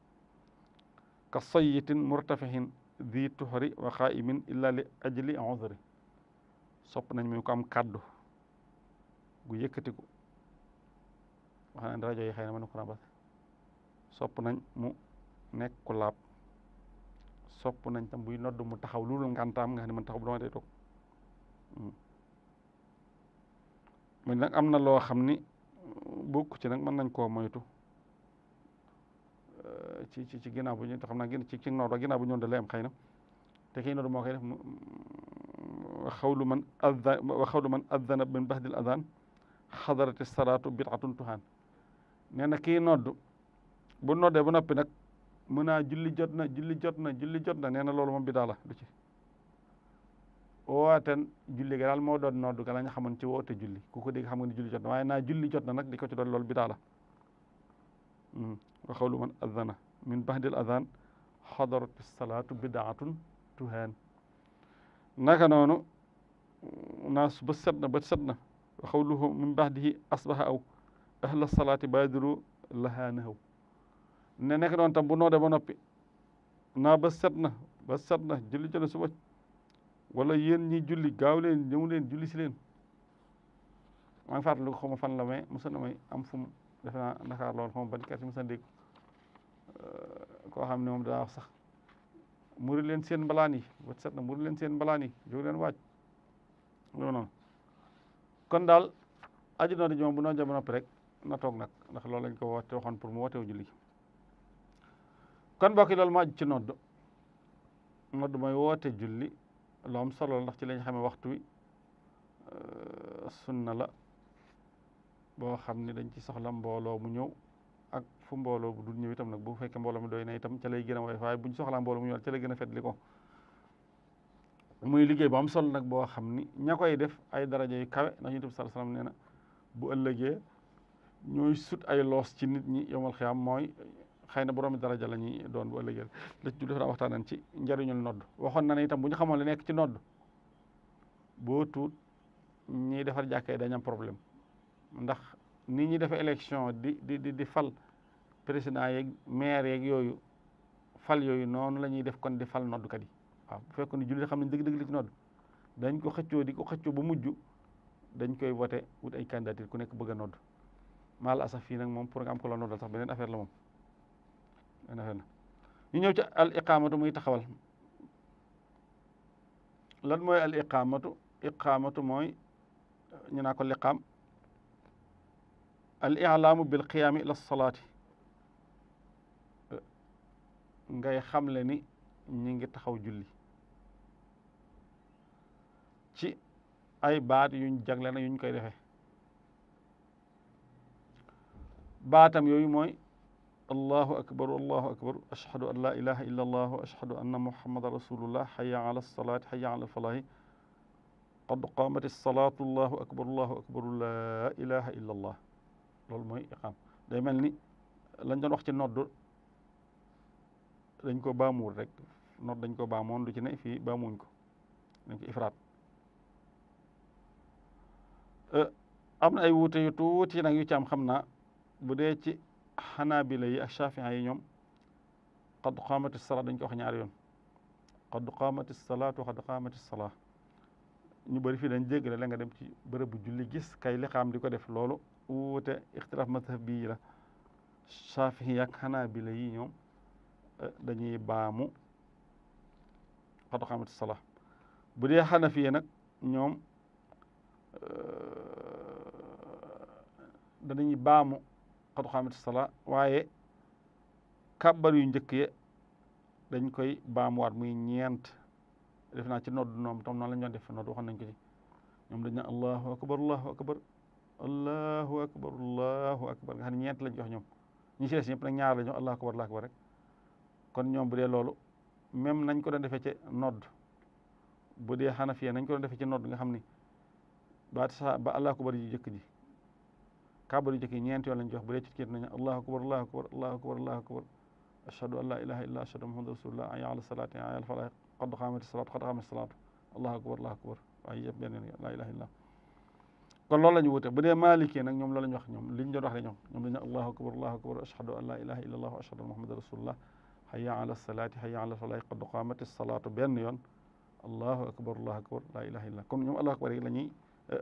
ka sayitin murtafihin di tuxri wa xaimin illa li ajli uzri sopp nañ mu ko am kàddu gu yëkkatiku wax na rajo yi xëy na mën na ko rabas sopp nañ mu nekk ku laab sopp nañ tam buy nodd mu taxaw loolu ngantaam nga xam ne man taxaw bu dama day toog mu nag am na loo xam ni bokk ci nag mën nañ koo moytu ci ginnaaw bu ñu xam naa ci nodd ak ginnaaw bu ñu nodd lay am xëy na te kii nodd moo koy def wa xawlu man addana min bahdil adan xadarati salaatu bid'atun tuhaan nee na kii nodd bu noddee ba noppi nag mën naa julli jot na nee na loolu moom bidaa la du ci wooten julli ga daal moo doon nodd ga la ñu xamoon ci woote julli ku ko dégg xam nga ni julli jot na waaye naa julli jot na nag di ko ci doon loolu bidaa la wa xawlu man adana min bahdil adan xadarati salaatu bidaatun tuhaan naka noonu naas ba set na wa xawluhu min baxdihi asbaha aw ahla salaati baadiru lahaa nahaw ne nekk noonu tam bu noodee ba noppi naa ba set na julli jële suba wala yéen ñi julli gaaw leen ñëw leen julli si leen maa ngi fàttali ko xaw ma fan la may mosa na may am fu mu defe naa Ndakaar loolu xaw ma ban kër si mosa dégg koo xam ne moom daa wax sax muri leen seen mbalaan yi ba set na muri leen seen mbalaan yi jóg leen waaj loolu noonu kon daal aji noonu ji moom bu noonu ba noppi rek na toog nag ndax loolu lañ ko woote waxoon pour mu wootewu julli kon mbokk yi loolu moo aju ci nodd mooy woote julli lu am solo ndax ci lañ xamee waxtu wi sunna la boo xam ni dañ ci soxla mbooloo mu ñëw ak fu mbooloo bu dul ñëw itam nag bu fekkee mbooloo mi doy na itam ca lay gën a woyof waaye buñ soxlaa mbooloo mu ñëw ca lay gën a fetli ko muy liggéey bu am solo nag boo xam ni ña koy def ay daraja yu kawe ndax Yonent bi sallallahu alayhi wasallam nee na bu ëllëgee ñooy sut ay loos ci nit ñi yowmal xiyaam mooy xëy na boroomi daraja la ñuy doon bu ëllëgee la ci def naa waxtaan ci njariñul nodd waxoon na ne itam bu ñu xamoon li nekk ci nodd boo tuut ñiy defar jàkkee dañ am problème ndax nit ñi defee élection di fal président yeeg maire yeeg yooyu fal yooyu noonu la ñuy def kon di fal noddkat yi waaw bu fekkoon ne julli xam ne dëgg-dëgg li ci nodd dañ ko xëccoo ba mujj dañ koy voté wut ay candidature ku nekk bëgg a nodd mal asaf fii nag moom pour nga am ko la noddal sax beneen affaire la moom beneen affaire la ñu ñëw ci al iqamatu muy taxawal lan mooy al iqamatu mooy ñu naa ko liqaam al i'laamu bil qiyaami ila salaati ngay xamle ni ñi ngi taxaw julli ci ay baat yuñ jagle na yuñ koy defee baatam yooyu mooy allahu akbar ashhadu an la ilaha illa allah wa ashhadu anna muhammadan rasulullah hayya ala salaati hayya ala falaahi qad qaamati salaatu allahu akbar la ilaha illa allah loolu mooy iqaam day mel ni lañ doon wax ci nodd dañ ko baamuwul rek nodd dañ ko baamoon du ci ne fii baamuñ ko dañ ko ifraat am na ay wuute yu tuuti nag yu ci am xam naa bu dee ci xanaabila yi ak shafi'a yi ñoom qad qaamati salaat dañ ko wax ñaari yoon qad qaamati salaatu qad qaamati salaat ñu bëri fii dañ jéggale la nga dem ci bërëb bu julli gis kay liqaam di ko def loolu wuute ixtilaaf mazhab bii la shafi'i ak xanaabila yi ñoom dañuy baamu qad qaamati salaat bu dee xanafiya nag ñoom danañuy baamu qad qaamati salaat waaye kàbbar yu njëkk ye dañ koy baamuwaat muy ñeent def naa ci nodd noom tam noonu la ñu doon def nodd waxoon nañ ko ci ñoom dañ ne allahu akbar allahu akbar allahu akbar allahu akbar nga xam ne ñeent lañ jox ñoom ñi ci des ñëpp nag ñaar la ñu allahu akbar allahu akbar rek kon ñoom bu dee loolu même nañ ko doon defee ci nodd bu dee xanafiya nañ ko doon defee ci nodd nga xam ni ba allahu akbar ji jëkk ji kàbbar yu jëkk yi ñeent yoon lañ jox bu dee ci kiit nañu allahu akbar allahu akbar allahu akbar allahu akbar ashhadu an la ilaha illa ashhadu muhammadu rasulullah hayya ala salaati hayya ala falaah qad qaamati salaatu qad qaamati salaatu allahu akbar waaye yëpp benn la ilaha illa kon loolu la ñu wute bu dee maalikee nag ñoom loolu la ñu wax ñoom liñ doon wax rek ñoom dañu allahu akbar ashhadu an la ilaha illa allah wa ashhadu muhammadu rasulullah hayya ala salaati hayya ala falaah qad qaamati salaatu benn yoon allahu akbar la ilaha illa kon ñoom allahu akbar yi la ñuy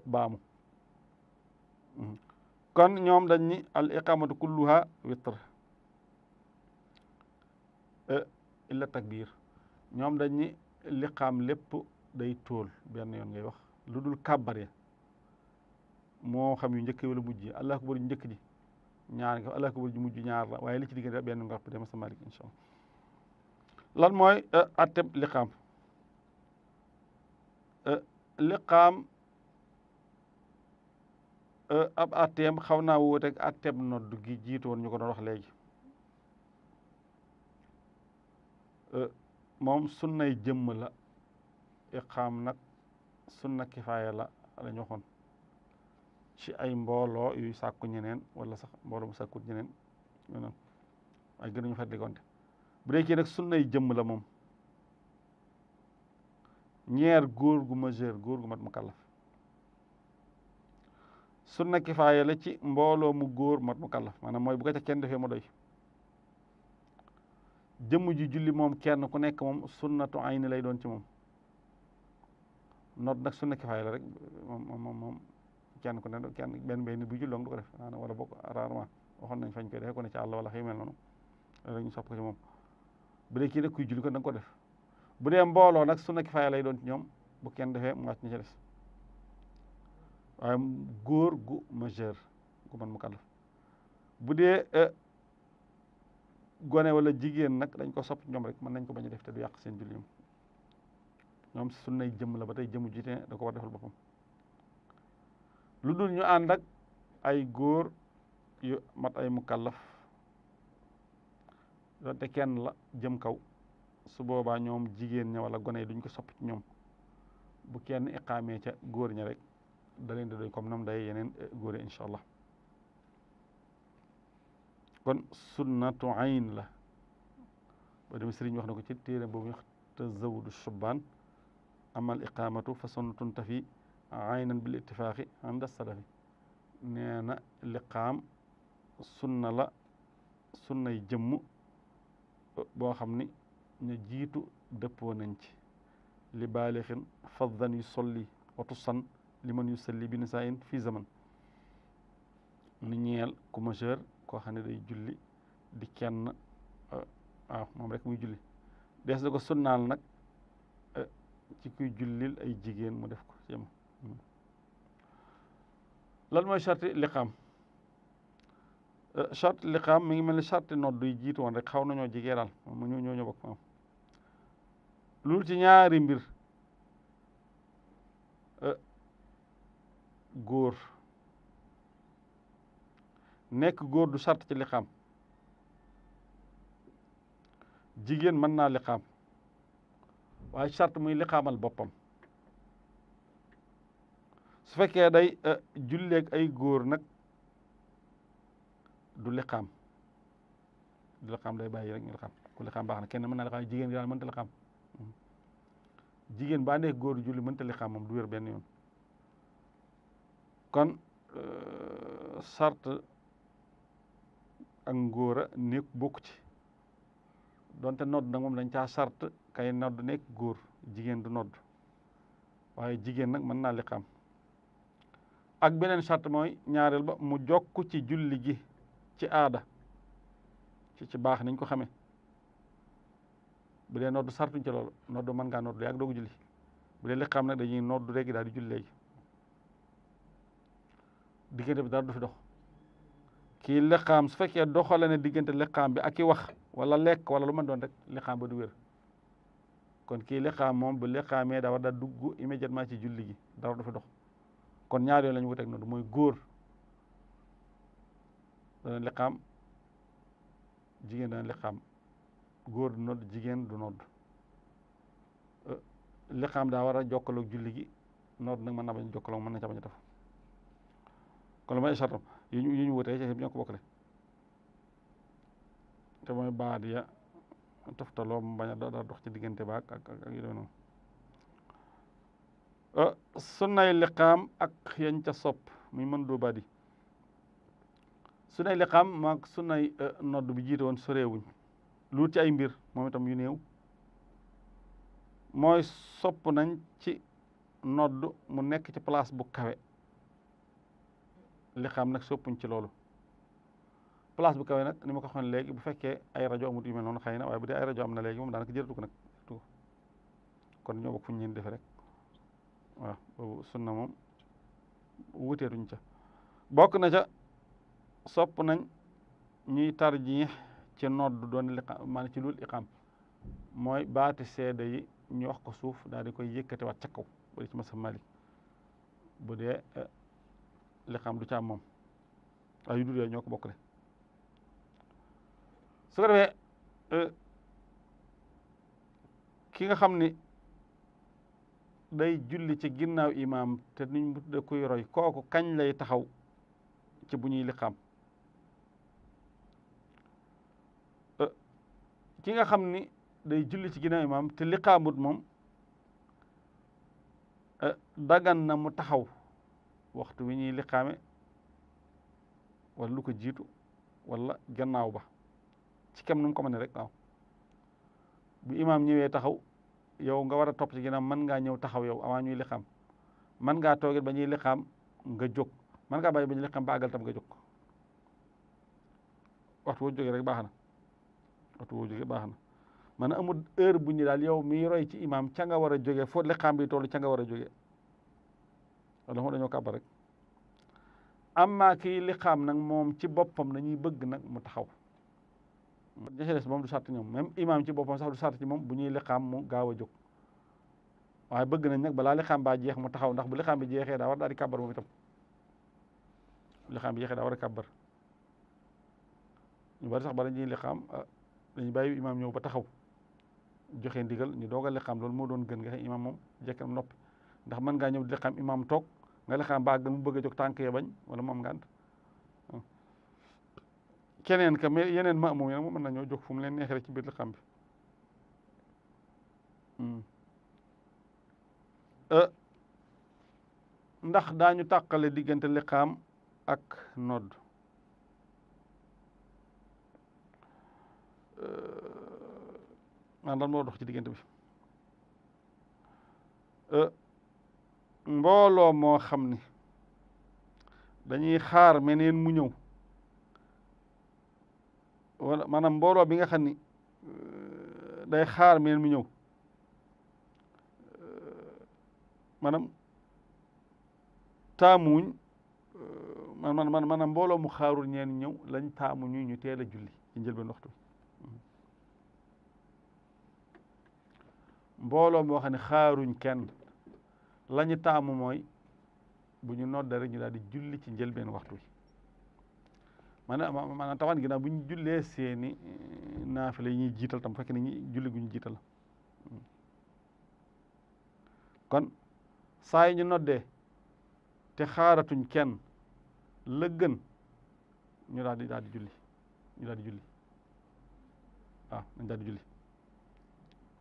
baamu kon ñoom dañ ni al iqamatu kulluha witr illa takbir ñoom dañ ni liqaam lépp day tóol benn yoon ngay wax lu dul kàbbar ya moo xam yu njëkk wala mujj yi allahu akbar yu njëkk ji ñaar nga allahu akbar ju mujj ñaar la waaye li ci diggante benn nga wax dema sa malik insha allah lan mooy atteb liqaam liqaam ab atteem xaw naa wuuteeg atteeb nodd gi jiitu woon ñu ko doon wax léegi moom sunnay jëmm la iqaam nag sunna kifaaya la ñu waxoon ci ay mbooloo yuy sàkku ñeneen wala sax mbooloo mu sàkkut ñeneen ñu noonu waaye gënuñu fat digonte bu dee kii nag sunnay jëmm la moom ñeer góor gu majeur góor gu mat mukallaf sunna kifaaya la ci mbooloo mu góor mat mukallaf maanaam mooy bu ko ca kenn defee mu doy jëmm ji julli moom kenn ku nekk moom sunnatu ayni lay doon ci moom nodd nag sunna kifaaya la rek moom kenn ku ne kenn benn nit bu julli du ko def wala bokk rarement waxoon nañ fañ koy defee ko ne ci àll wala xëy mel noonu rek ñu sopp ko ci moom bu dee kii nag kuy julli ko da nga ko def bu dee mbooloo nag sunna kifaaya lay doon ci ñoom bu kenn defee mu wàcc ñi ci des waaye góor gu majeur gu man mukallaf bu dee gone wala jigéen nag dañ ko sopp ñoom rek mën nañ ko bañ a def te du yàq seen julli ñoom sunnay jëmm la ba tey jëmm jiite da ko war defal boppam lu dul ñu ànd ak ay góor yu mat ay mukallaf donte kenn la jëm kaw su boobaa ñoom jigéen ña wala gone yi duñ ko sopp ci ñoom bu kenn iqaamee ca góor ña rek da leen di doy comme nam day yeneen góor yi incha allah kon sunnatu ayn la ba dem sëriñ wax na ko ci téere boobu wax tazawudu shubaan amal iqamatu fa sunnatun tafi aynan bil ittifaaqi inda salafi nee na liqaam sunna la sunnay jëmm boo xam ni ñu jiitu dëppoo nañ ci li baalixin faddan yu solli watu san li man yu salli bi nisaayin fii zaman ni ñeel ku majeur koo xam ne day julli di kenn waaw moom rek muy julli dees da ko sunnaal nag ci kuy jullil ay jigéen mu def ko ci yema lan mooy charti liqaam charte liqaam mi ngi mel ni charte nodd yi jiitu woon rek xaw nañoo jigee daal mu ñoo bokk moom loolu ci ñaari mbir góor nekk góor du charte ci liqaam jigéen mën naa liqaam waaye charte muy liqaamal boppam su fekkee day julleeg ay góor nag du liqaam day bàyyi rek ñu liqaam ku liqaam baax na kenn mën naa liqaam jigéen gi daal mënta liqaam jigéen baa nekk góor julli mënta liqaam moom du wér benn yoon kon sart ak ngóora nekk bokku ci donte nodd nag moom dañ caa sart kay nodd nekk góor jigéen du nodd waaye jigéen nag mën naa liqaam ak beneen sart mooy ñaareel ba mu jokk ci julli gi ci aada ci baax niñ ko xamee bu dee noddu sartuñ ci loolu noddu mën ngaa noddu yàgg doogu julli bu dee liqaam nag dañuy noddu léegi daal di julli léegi diggante bi dara du fi dox kii liqaam su fekkee doxale ne diggante liqaam bi ak i wax wala lekk wala lu mën doon rek liqaam ba du wér kon kii liqaam moom bu liqaamee daa war da dugg immédiatement ci julli gi dara du fi dox kon ñaar yoon la ñu wuteeg noddu mooy góor dana liqaam jigéen dana liqaam góor du nodd jigéen du nodd liqaam daa war a jokkaloog julli gi nodd nag mën naa bañ jokkaloog mën na ca bañ a def kon lu may sartam yi ñu wutee ci ñoo ko bokkale te mooy baat ya toftaloo mu bañ a daa dox ci diggante ba ak yu doon noonu sunnay liqaam ak yañ ca sopp muy mën doo baat yi sunnay liqaam maag sunnay nodd bi jiite woon soreewuñ lu ci ay mbir moom itam yu néew mooy sopp nañ ci nodd mu nekk ci place bu kawe liqaam nag soppuñ ci loolu place bu kawe nag ni ma ko waxoon léegi bu fekkee ay rajo amut yu mel noonu xëy na waaye bu dee ay rajo am na léegi moom daanaka jërëtu ko nag kon ñoo bokk fu ñu leen defee rek waaw boobu sunna moom wuteetuñ ca bokk na ca sopp nañ ñuy tarjiix ci nodd doon liqaam maanaam ci lul iqaam mooy baati seede yi ñu wax ko suuf daal di koy yëkkati waat ca kaw bu dee ci masab Malik bu dee liqaam du ca am moom waaye yu dul yooyu ñoo ko bokkale su ko defee ki nga xam ni day julli ci ginnaaw imaam te nuñ mu tudde kuy roy kooku kañ lay taxaw ci bu ñuy liqaam ki nga xam ni day julli ci ginnaaw imaam te liqaamut moom dagan na mu taxaw waxtu wi ñuy liqaame wala lu ko jiitu wala gannaaw ba ci kem nu mu ko mënee rek waaw bu imaam ñëwee taxaw yow nga war a topp ci ginnaaw mën ngaa ñëw taxaw yow avant ñuy liqaam mën ngaa toogit ba ñuy liqaam nga jóg mën ngaa bàyyi ba ñuy liqaam ba àggal tam nga jóg waxtu woo jógee rek baax na waxtu woo jógee baax na man amul heure bu ñu daal yow miy roy ci imaam ca nga war a jógee foo liqaam bi toll ca nga war a jógee wala moo dañoo kàbbar rek amma kii liqaam nag moom ci boppam dañuy bëgg nag mu taxaw ña ca des moom du sart ñoom même imaam ci boppam sax du sart ci moom bu ñuy liqaam mu gaaw a jóg waaye bëgg nañ nag balaa liqaam baa jeex mu taxaw ndax bu liqaam bi jeexee daa war daal di kàbbar moom itam bu liqaam bi jeexee daa war a kàbbar ñu bari sax bala ñuy liqaam dañuy bàyyi imaam ñëw ba taxaw joxe ndigal ñu doog a liqaam loolu moo doon gën nga xam imaam moom jekkam noppi ndax mën ngaa ñëw di liqaam imaam toog nga liqaam ba àgg mu bëgg a jóg tànk ya bañ wala mu am ngànt keneen ka mais yeneen maamum yi nag moom mën nañoo jóg fu mu leen neexee rek ci biir liqaam bi ndax daañu tàqale diggante liqaam ak nodd lan moo dox ci diggante bi mbooloo moo xam ni dañuy xaar meneen mu ñëw wala maanaam mbooloo bi nga xam ni day xaar meneen mu ñëw maanaam taamuñ maanaam mbooloo mu xaarul ñeen ñëw lañ taamu ñu teel a julli ci njëlbeen waxtu mbooloo moo xam ne xaaruñ kenn lañu taamu mooy bu ñu nodda rek ñu daal di julli ci njëlbeen waxtu wi maanaam tawaan ginnaaw bu ñu jullee seeni naafila yi ñuy jiital tam fekk ne ñi julli gu ñu jiital kon saa yi ñu noddee te xaaratuñ kenn la gën ñu daal di julli ñu daal di julli waaw nañ daal di julli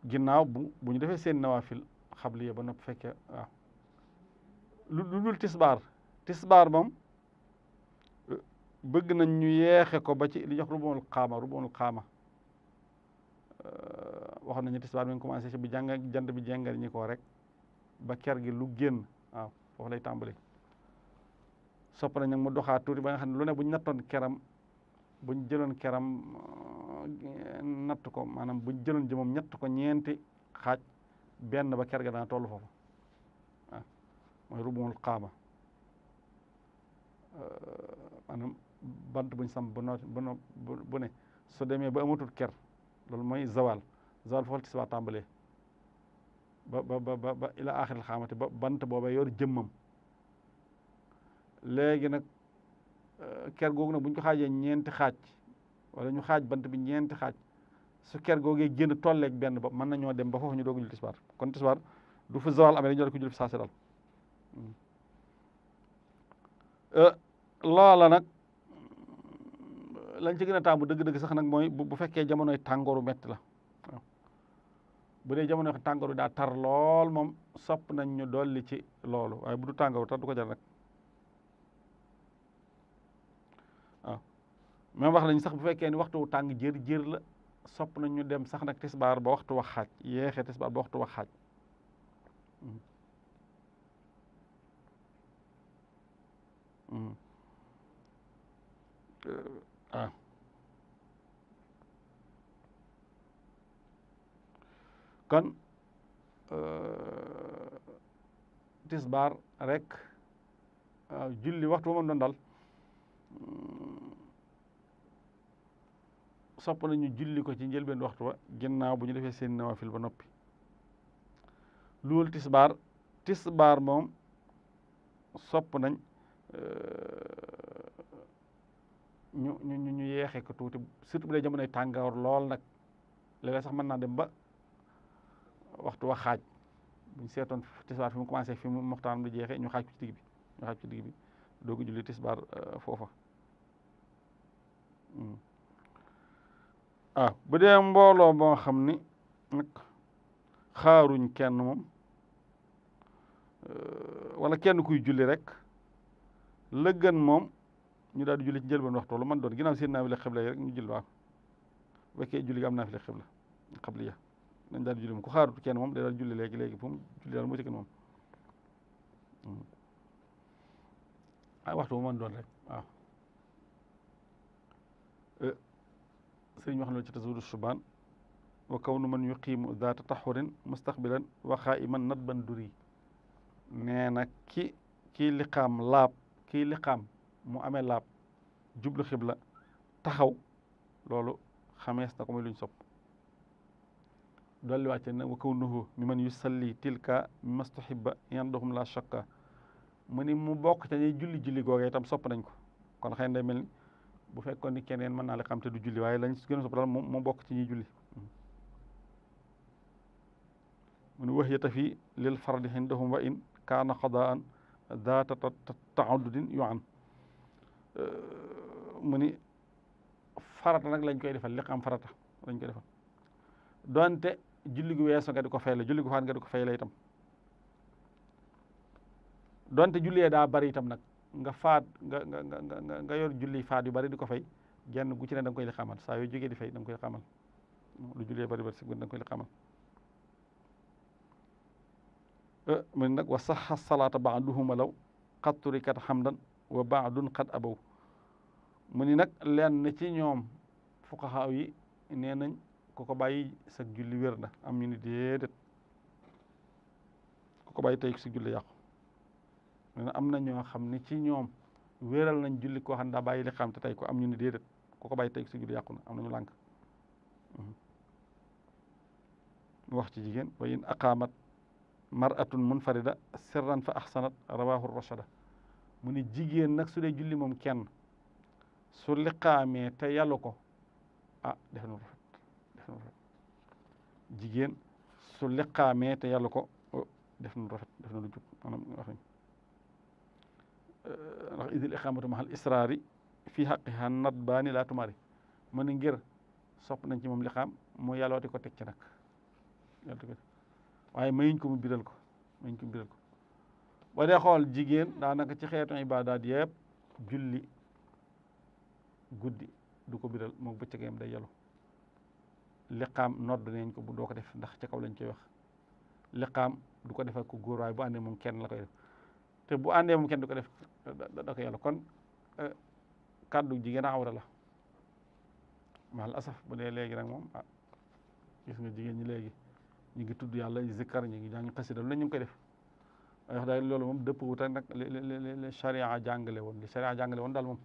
ginnaaw bu ñu defee seen nawaafil xabliya ba noppi fekkee waaw lu dul tisbaar moom bëgg nañ ñu yeexe ko ba ci li jox rubonul xaama waxoon nañu tisbaar mi ngi commencé ci bu jant bi jàngal ñi ko rek ba ker gi lu génn waaw foofu lay tàmbali sopp nañ nag mu doxaat tuuti ba nga xam ne lu ne bu ñu nattoon keram bu ñu jëloon keram natt ko maanaam bu ñu jëloon jëmam ñett ko ñeenti xaaj benn ba ker ga dana toll foofu waaw mooy rubumul xaama maanaam bant buñ sam bu ne su demee ba amatul ker loolu mooy zawal foofu la tisbaar tàmbalee ba ila axiril xaamati ba bant booba yor jëmmam léegi nag ker googu nag bu ñu ko xaajee ñeenti xaaj wala ñu xaaj bant bi ñeenti xaaj su ker googee génn tolleeg benn ba mën nañoo dem ba foofu ñu doog a julli tisbaar kon tisbaar du fa zawal amee rek ñu dal ko julli fi saasi dal loola nag lañ ci gën a taamu dëgg-dëgg sax nag mooy bu fekkee jamonoy tàngooru metti la waaw bu dee jamonoy tàngooru daa tar lool moom sopp nañ ñu dolli ci loolu waaye bu du tàngooru tar du ko jar nag waaw même wax nañ sax bu fekkee ni waxtu tàng jër la sopp nañ ñu dem sax nag tisbaar ba waxtu wax xaaj yeexee tisbaar ba waxtu wax xaaj waaw kon tisbaar rek julli waxtu ba mën doon dal sopp nañu julli ko ci njëlbeen waxtu wa ginnaaw bu ñu defee seen nawafil ba noppi loolu tisbaar moom sopp nañ ñu yeexee ko tuuti surtout bu dee jamonoy tàngoor lool nag léeg-léeg sax mën naa dem ba waxtu wa xaaj buñ seetoon tisbaar fi mu commencé fi mu moxtaan bi jeexee ñu xaaj ko ci digg bi doogu julli tisbaar foofa bu dee mbooloo boo xam ni nag xaaruñ kenn moom wala kenn kuy julli rek la gën moom ñu daal di julli ci njëlbeen waxtu lu man doon ginnaaw seen naafila xibla yi rek ñu julli waaw bu fekkee julli gi am naafila xibla xabliya dañ daal di julli moom ku xaarut kenn moom day daal julli léegi fu mu julli daal moo ci gën moom waxtu bu man doon rek waaw sëriñ wax na ci tasawudu subaan wa kawnu man yuqiimu zaata taxurin mustaqbilan wa xaa'iman nadban duri nee na kii liqaam laab kii liqaam mu amee laab jublu xibla taxaw loolu xamees na ko muy luñ sopp dolli wàcce na wa kawnuhu mi man yusalli tilka mi mastuhibba yandohum la shakka mu ni mu bokk ca ñuy julli googee itam sopp nañ ko kon xëy na day mel ni bu fekkoon ni keneen mën naa liqaam te du julli waaye lañ gën a sopp daal moom bokk ci ñuy julli mu ni waxyata fi lil fardi indahum wa in kaana qadaan daata taaddudin yu an mu ni farata nag lañ koy defal liqaam farata lañ koy defal donte julli gu weeso nga di ko fay la julli gu faat nga di ko fay la itam donte julli daa bari itam nag nga faat nga yor julli faat yu bari di ko fay genn gu ci ne da nga koy liqaamal saa yoo jógee di fay da nga koy liqaamal lu julli bari si da nga koy liqaamal mu ne nag wa saxa salaata baaduhuma law qad turikat hamdan wa baadun qad abaw mu ni nag lenn ci ñoom fuqahaa yi nee nañ ku ko bàyyi sag julli wér na am ñu ni déedéet ku ko bàyyi tey sa julli yàqu nee na am na ñoo xam ne ci ñoom wéral nañ julli koo xam ne daa bàyyi li xam te tey ko am ñu ni déedéet ku ko bàyyi tey sa julli yàqu na am nañu lànk mu wax ci jigéen wa in aqaamat maratun munfarida sirran fa ahsanat rawahu rashada mu ni jigéen nag su dee julli moom kenn su liqaamee te yàllu ko def na rafet jigéen su liqaamee te yàllu ko def na rafet def na lu jub maanaam wax nañ ndax idil iqaamatu mahal israari fii xaqiha nadbaani laa tumaari mu ni ngir sopp nañ ci moom liqaam moo yàllooti ko teg ci nag waaye mayuñ ko mu biral ko ba dee xool jigéen daanaka ci xeetu ibaadaat yëpp julli guddi du ko biral moom bëccëgam day yelu liqaam nodd nañ ko bu doo ko def ndax ca kaw lañ koy wax liqaam du ko defal ko góor waaye bu àndee moom kenn la koy def te bu àndee moom kenn du ko def da ko yelu kon kàddu jigéen awra la mal asaf bu dee léegi nag moom gis nga jigéen ñi léegi ñu ngi tudd yàlla zikkar ñu ngi jàng xasida lu ne ñu ngi koy def waaye wax daal loolu moom dëpp wuute nag li charia jàngale woon li charia jàngale woon daal moom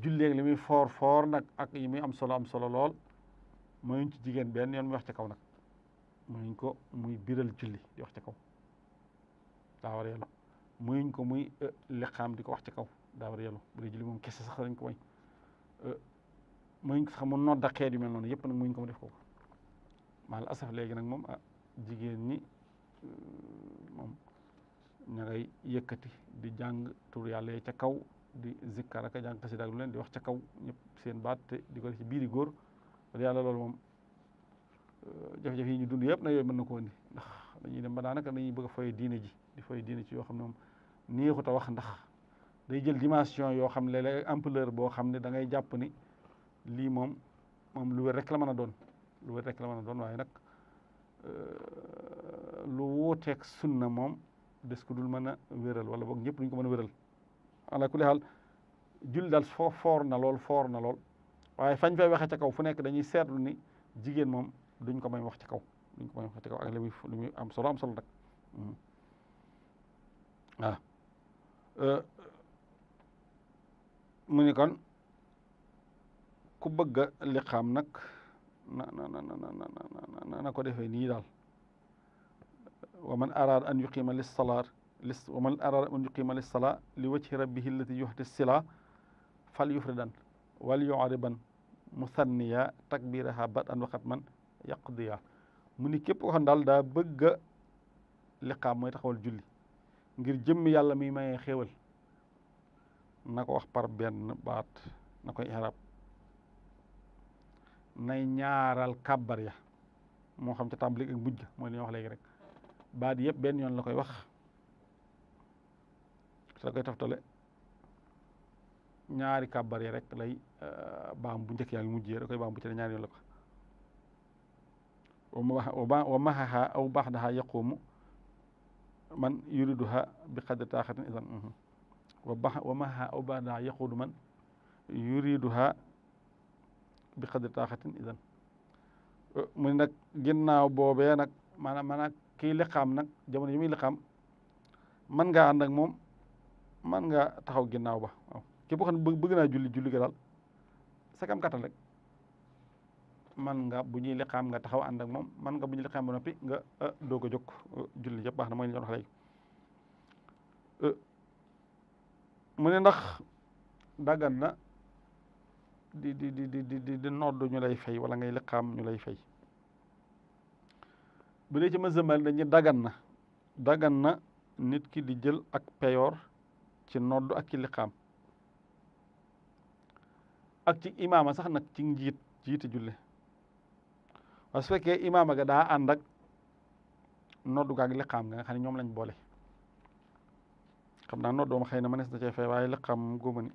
julleeg li muy foor nag ak yi muy am solo lool mayuñ ci jigéen benn yoon muy wax ca kaw nag mayuñ ko muy biral julli di wax ca kaw daa war a yelu mayuñ ko muy liqaam di ko wax ca kaw daa war a yelu bu dee julli moom kese sax dañ ko may mayuñ ko sax mu nodda xeet yu mel noonu yëpp nag mayuñ ko mu def ko maal asaf léegi nag moom jigéen ñi moom ña ngay yëkkati di jàng tur yàlla yi ca kaw di zikkar ak jàng xasida ak lu leen di wax ca kaw ñëpp seen baat te di ko def ci biiri góor wala yàlla loolu moom jafe-jafe yi ñu dund yëpp na yooyu mën na ko indi ndax dañuy dem ba daanaka dañuy bëgg a foye diine ji di foye diine ci yoo xam ne moom neexut a wax ndax day jël dimension yoo xam ne léeg-léeg ampleur boo xam ne da ngay jàpp ni lii moom lu wér rek la mën a doon waaye nag lu wuuteeg sunna moom des ko dul mën a wéral wala boog ñëpp duñ ko mën a wéral ala kulli xaal julli daal foor na lool waaye fañ fay waxee ca kaw fu nekk dañuy seetlu ni jigéen moom duñ ko may wax ci kaw ak li muy am solo nag mu ni kon ku bëgg a liqaam nag na ko defee nii daal wa man araada an yuqima lissalaa li wajhi rabbihi allati yuhdi sila fal yufridan wal yu'riban musanniya takbiraha badan wa xatman yaqdiya mu ni képp ko xam daal daa bëgg a liqaam mooy taxawal julli ngir jëmm yàlla mi mayee xéewal na ko wax par benn baat na koy ihraab nay ñaaral kàbbar ya moo xam ca tàmbali ak mujj mooy li ñu wax léegi rek baat yëpp benn yoon la koy wax sa koy toftale ñaari kàbbar ya rek lay baam bu njëkk yaa ngi mujj ya da koy baam bu ci ñaari yoon la ko wa mahaha aw baxdaha yaqumu man yuriduha bi qadri taaxatin idan wa mahaha aw baxdaha yaqudu man yuriduha bi qadri taaxatin idan mu ne nag ginnaaw boobee nag maanaam kii liqaam nag jamono yi muy liqaam man ngaa ànd ak moom man nga taxaw ginnaaw ba waaw képp xam ne bëgg naa julli ga daal sa kam kattan rek man nga bu ñuy liqaam nga taxaw ànd ak moom man nga bu ñuy liqaam ba noppi nga doog a jóg julli yëpp baax na mooy li ñu wax léegi mu ne ndax daggan na di nodd ñu lay fay wala ngay liqaam ñu lay fay bu dee ci mazhab dañu daggan na nit ki di jël ak peyoor ci nodd ak ci liqaam ak ci imaama sax nag ci jiite julle waaye su fekkee imaama ga daa ànd ak noddu ga ak liqaam nga xam ne ñoom lañ boole xam naa noddoom xëy na mënees na cee fay waaye liqaam góoma ni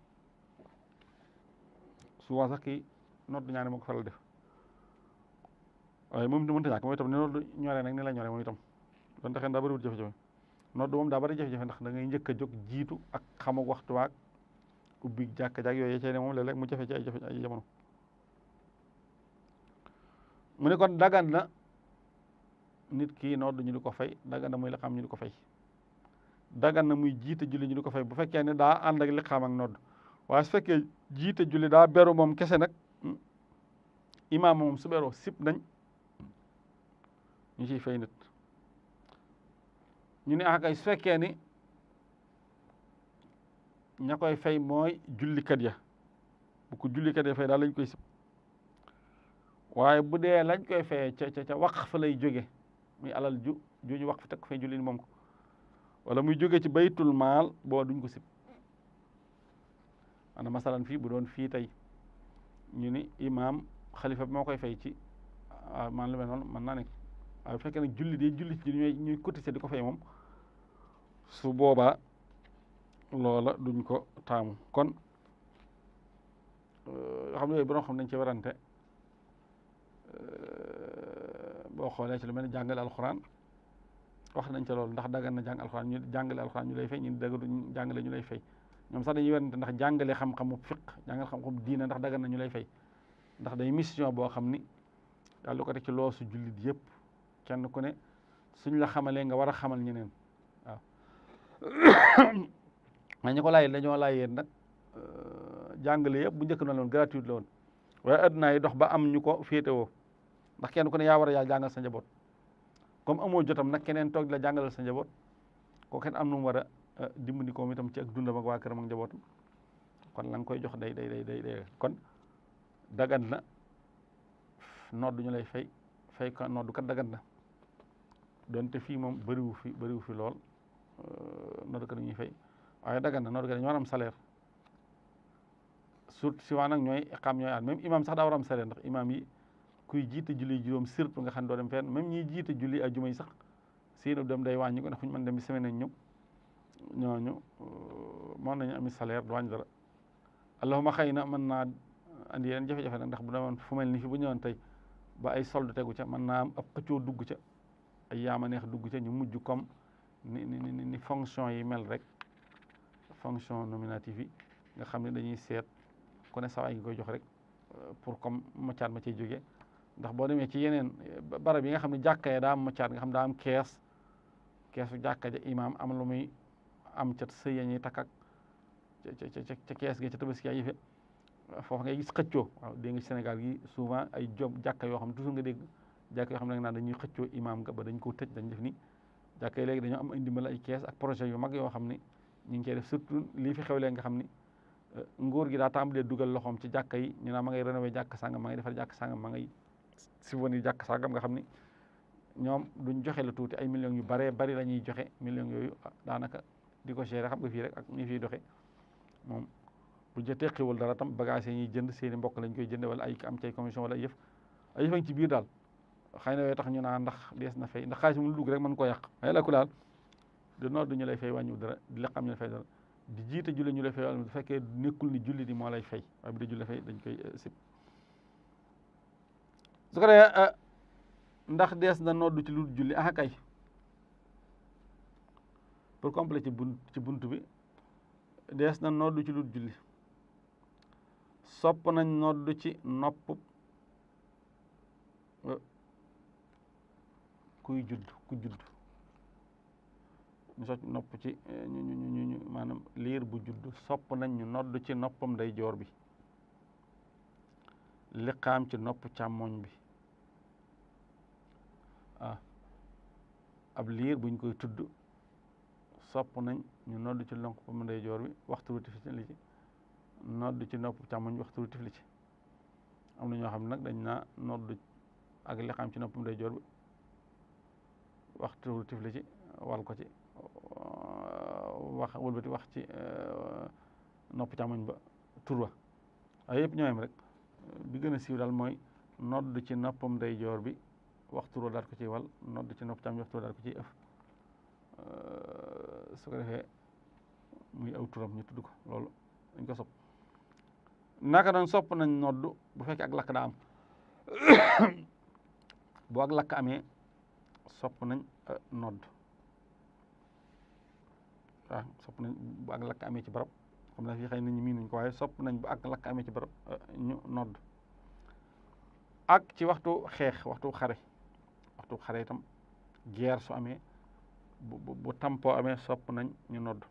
souvent sax kii noddu ñaari moo ko faral def waaye moom mënta ñàkk mooy itam ne noddu ñoree nag ni la ñoree moom itam donte xëy na daa bëriwul jafe-jafe noddu moom daa bëri jafe-jafe ndax da ngay njëkk a jóg jiitu ak xamuk waxtu waak ubbi jàkka jàkk yooyu cay ne moom léeg-léeg mu jafe ci ay jamono mu ne kon dagan na nit kii noddu ñu di ko fay dagan na muy liqaam ñu di ko fay dagan na muy jiite julli ñu di ko fay bu fekkee ne daa ànd ak liqaam ak nodd waaye su fekkee jiite julli daa beru moom kese nag imaam moom su beroo sib nañ ñu ciy fay nit ñu ne akay su fekkee ni ña koy fay mooy jullikat ya bu ko jullikat ya fay daal lañ koy sib waaye bu dee lañ koy fayee ca waqf lay jóge muy alal juñu waqf teg ko fay julli ni moom ko wala muy jóge ci baytul maal boo duñ ko sib maanaam masalan fii bu doon fii tey ñu ni imaam xalifa bi moo koy fay ci man lu mel noonu mën naa nekk waaye bu fekkee nag julli ci ñuy cotiser di ko fay moom su boobaa loola duñ ko taamu kon xam ne yooyu borom xam nañ ci warante boo xoolee ci lu mel ne jàngale alxuraan wax nañ ca loolu ndax dagan na jàng alxuraan ñu jàngale alxuraan ñu lay fay ñu daganu jàngale ñu lay fay ñoom sax dañuy werante ndax jàngale xam-xamu fiq jàngale xam-xamu diina ndax dagan na ñu lay fay ndax day mission boo xam ni yàlla lu ko teg ci loosu jullit yëpp kenn ku ne suñ la xamalee nga war a xamal ñeneen waaw mais ñu ko laajee dañoo laajee nag jàngale yëpp bu njëkk noonu la woon gratuite la woon waaye adduna yi dox ba am ñu ko féetewoo ndax kenn ku ne yaa war a yaa jàngal sa njaboot comme amoo jotam nag keneen toog di la jàngalal sa njaboot koo kenn am nu mu war a dimbali ko itam ci ak dundam ak waa këram ak njabootam kon la nga koy jox day kon dagan na noddu ñu lay fay ko noddu kat dagan na donte fii moom bëriwu fi lool noddu kat ñuy fay waaye dagan na noddu kat dañoo war am salaire surtout si waa nag ñooy xam ñooy at même imam sax daa war am salaire ndax imam yi kuy jiite julli juróom surtout nga xam ne doo dem fenn même ñiy jiite julli ajjuma yi sax seenu dem day wàññi ko ndax fu ñu mën dem bi semaine nañ ñëw ñooñu mën nañu ami salaire du wàññi dara allahuma xëy na mën naa andi yeneen jafe-jafe nag ndax bu demoon fu mel ni fi bu ñëwoon tey ba ay solde tegu ca mën naa am ab xëccoo dugg ca ay yaama neex dugg ca ñu mujj comme ni fonction yi mel rek fonction nominative yi nga xam ne dañuy seet ku ne sawaay ngi koy jox rek pour comme moccaat ma ciy jógee ndax boo demee ci yeneen barab yi nga xam ne jàkka ya daa am moccaat nga xam daa am keesu jàkka ja imaam am lu muy am ca sëy ya ñuy takk ak ca kees gi ca tabaski yi fi foofu ngay gis xëccoo waaw dégg nga Sénégal gi souvent ay job jàkka yoo xam ne toujours nga dégg jàkka yoo xam ne nag naan dañuy xëccoo imaam ga ba dañ koo tëj dañ def ni jàkka yi léegi dañoo am ay ndimbal ay kees ak projet yu mag yoo xam ne ñu ngi koy def surtout lii fi xew leen nga xam ni nguur gi daa tàmbalee dugal loxoom ci jàkka yi ñu naa ma ngay rénover jàkka sàngam ma ngay defar jàkka sàngam ma ngay subvenir jàkka sàngam nga xam ni ñoom duñ joxe la tuuti ay millions yu baree bari la ñuy joxe millions yooyu daanaka di ko gérer xam nga fii rek ak ñi fiy doxe moom bu jë teqiwul dara tam bagage yi ñuy jënd seeni mbokk lañ koy jënde wala ay am cay commission wala yëf ay yëfañ ci biir daal xëy na way tax ñu naan ndax dees na fay ndax xaalis mu dugg rek mën koo yàq ay la ku daal di nodd ñu lay fay wàññiw dara di liqaam ñu lay fay dara di jiite julli ñu lay fay bu fekkee nekkul ni julli di moo lay fay waaye bu dee julli fay dañ koy sib su ko defee ndax dees na nodd ci lu julli ah kay pour compléter ci bunt bi dees na nodd ci lu julli sopp nañ nodd ci nopp ku judd ñu socc nopp ci ñu maanaam liir bu judd sopp nañ ñu nodd ci noppam ndeyjoor bi liqaam ci nopp càmmoñ bi ab liir buñ koy tudd sopp nañ ñu nodd ci noppam ndeyjoor bi waxtu wu tifli ci nodd ci nopp càmmoñ bi waxtu wu tifli ci am na ñoo xam ne nag dañ naa nodd ak liqaam ci noppam ndeyjoor bi waxtu wu tifli ci wal ko ci wax wëlbati wax ci nopp càmmoñ ba tur wa waaye yëpp ñooyam rek bi gën a siiw daal mooy nodd ci noppam ndeyjoor bi waxtu wa daal ko ciy wal nodd ci nopp càmmoñ waxtu wa daal ko ciy ëf su ko defee muy aw turam ñu tudd ko loolu dañ ko sopp naka doon sopp nañ nodd bu fekkee ak lakk daa am bu ak lakk amee sopp nañ nodd waaw sopp nañ bu ak lakk amee ci barab xam na fii xëy nit ñi miinuñ ko waaye sopp nañ bu ak lakk amee ci barab ñu nodd ak ci waxtu xeex waxtu xare itam guerre su amee bu tampoo amee sopp nañ ñu nodd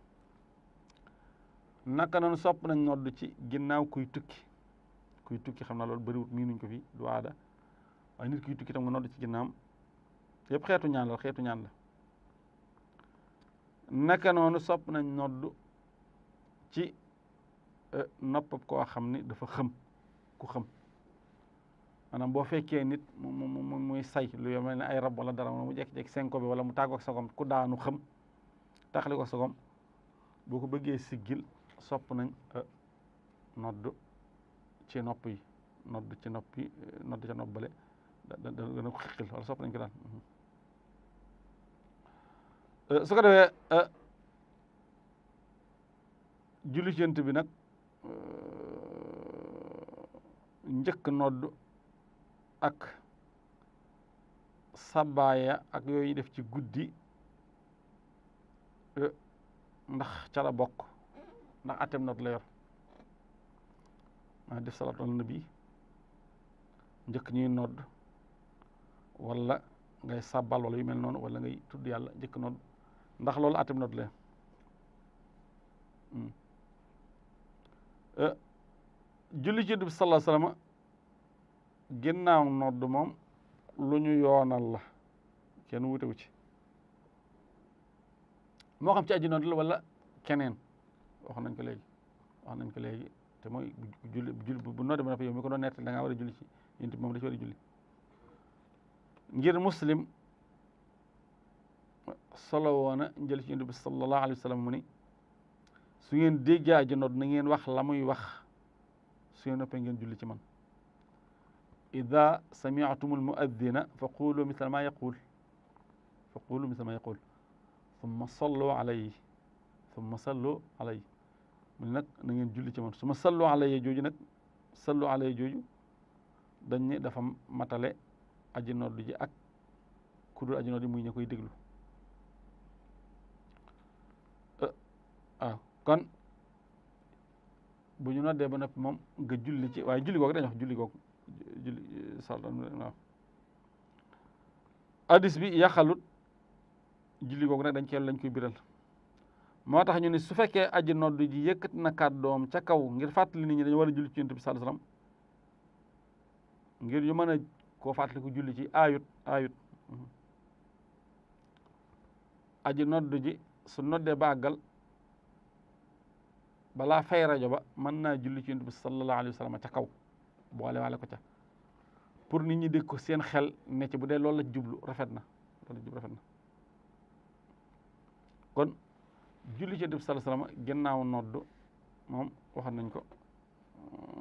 naka noonu sopp nañ nodd ci ginnaaw kuy tukki xam naa loolu bëriwut miinuñ ko fii du aada waaye nit kuy tukki tam nga nodd ci ginnaawam yëpp xeetu ñaan la naka noonu sopp nañ nodd ci nopp koo xam ni dafa ku xëm maanaam boo fekkee nit muy say lu yo mel ne ay rab wala dara mu jekki-jekki senko bi wala mu tàggook sagom ku daanu xëm taxali ko sagom boo ko bëggee siggil sopp nañ nodd ci nopp yi nodd ca nopp bale da gën ko xiqil wala sopp nañ ko daal su ko defee julli ci Yonent bi nag njëkk nodd ak sabaaya ak yooyu def ci guddi ndax ca la bokk ndax atem nodd la yor maa def salaatu ala nabi njëkk ñuy nodd wala ngay sabbal wala yu mel noonu wala ngay tudd yàlla njëkk nodd ndax loolu atem nodd la julli ci Yonent bi sallallahu alayhi wa sallam ginnaaw nodd moom lu ñu yoonal la kenn wutewu ci moo xam ci aji nodd la wala keneen wax nañ ko léegi te mooy julli bu nodde ba noppi yow mi ko doon nettali da ngaa war a julli ci Yonent bi moom da ci war a julli ngir Muslim solo woona njël ci Yonent bi sallallahu alayhi wa sallam mu ni su ngeen déggee aji nodd na ngeen wax la muy wax su ngeen noppee ngeen julli ci man ida sami'tum almuaddina fa qulu misla ma yaqul thumma sallu alayhi mu ne nag na ngeen julli ci man su ma sallu alayhi jooju nag sallu alayhi jooju dañ ne dafa matale aji nodd ji ak ku dul aji nodd ji muy ña koy déglu waaw kon bu ñu noddee ba noppi moom nga julli ci waaye julli googu dañuy wax julli waaw hadis bi yaxalut julli googu nag lañ koy biral moo tax ñu ne su fekkee aji nodd ji yëkkat na kàddoom ca kaw ngir fàttali nit ñi dañu war a julli ci Yonent bi sallallahu alayhi wasallam ngir ñu mën a koo fàttali ko julli ci ayut aji nodd ji su noddee ba àggal balaa fay rajo ba mën naa julli ci Yonent bi sallallahu alayhi wasallam ca kaw boole waale ko ca pour nit ñi dégg ko seen xel ne ci bu dee loolu la jublu rafet na kon julli ci Yonent bi sallallahu alayhi wasallam ginnaaw nodd moom waxoon nañ ko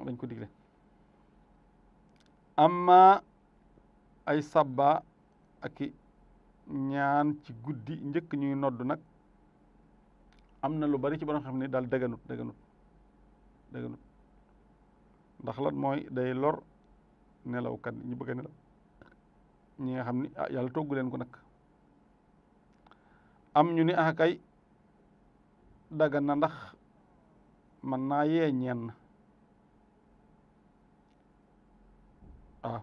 dañ ko digle amma ay sabba ak i ñaan ci guddi njëkk ñuy nodd nag am na lu bari ci borom xam ne daal dëgganut ndax lan mooy day lor nelawkat ñi bëgg a nelaw ñi nga xam ni yàlla toggu leen ko nag am ñu ni kay dagan na ndax mën naa yee ñenn waaw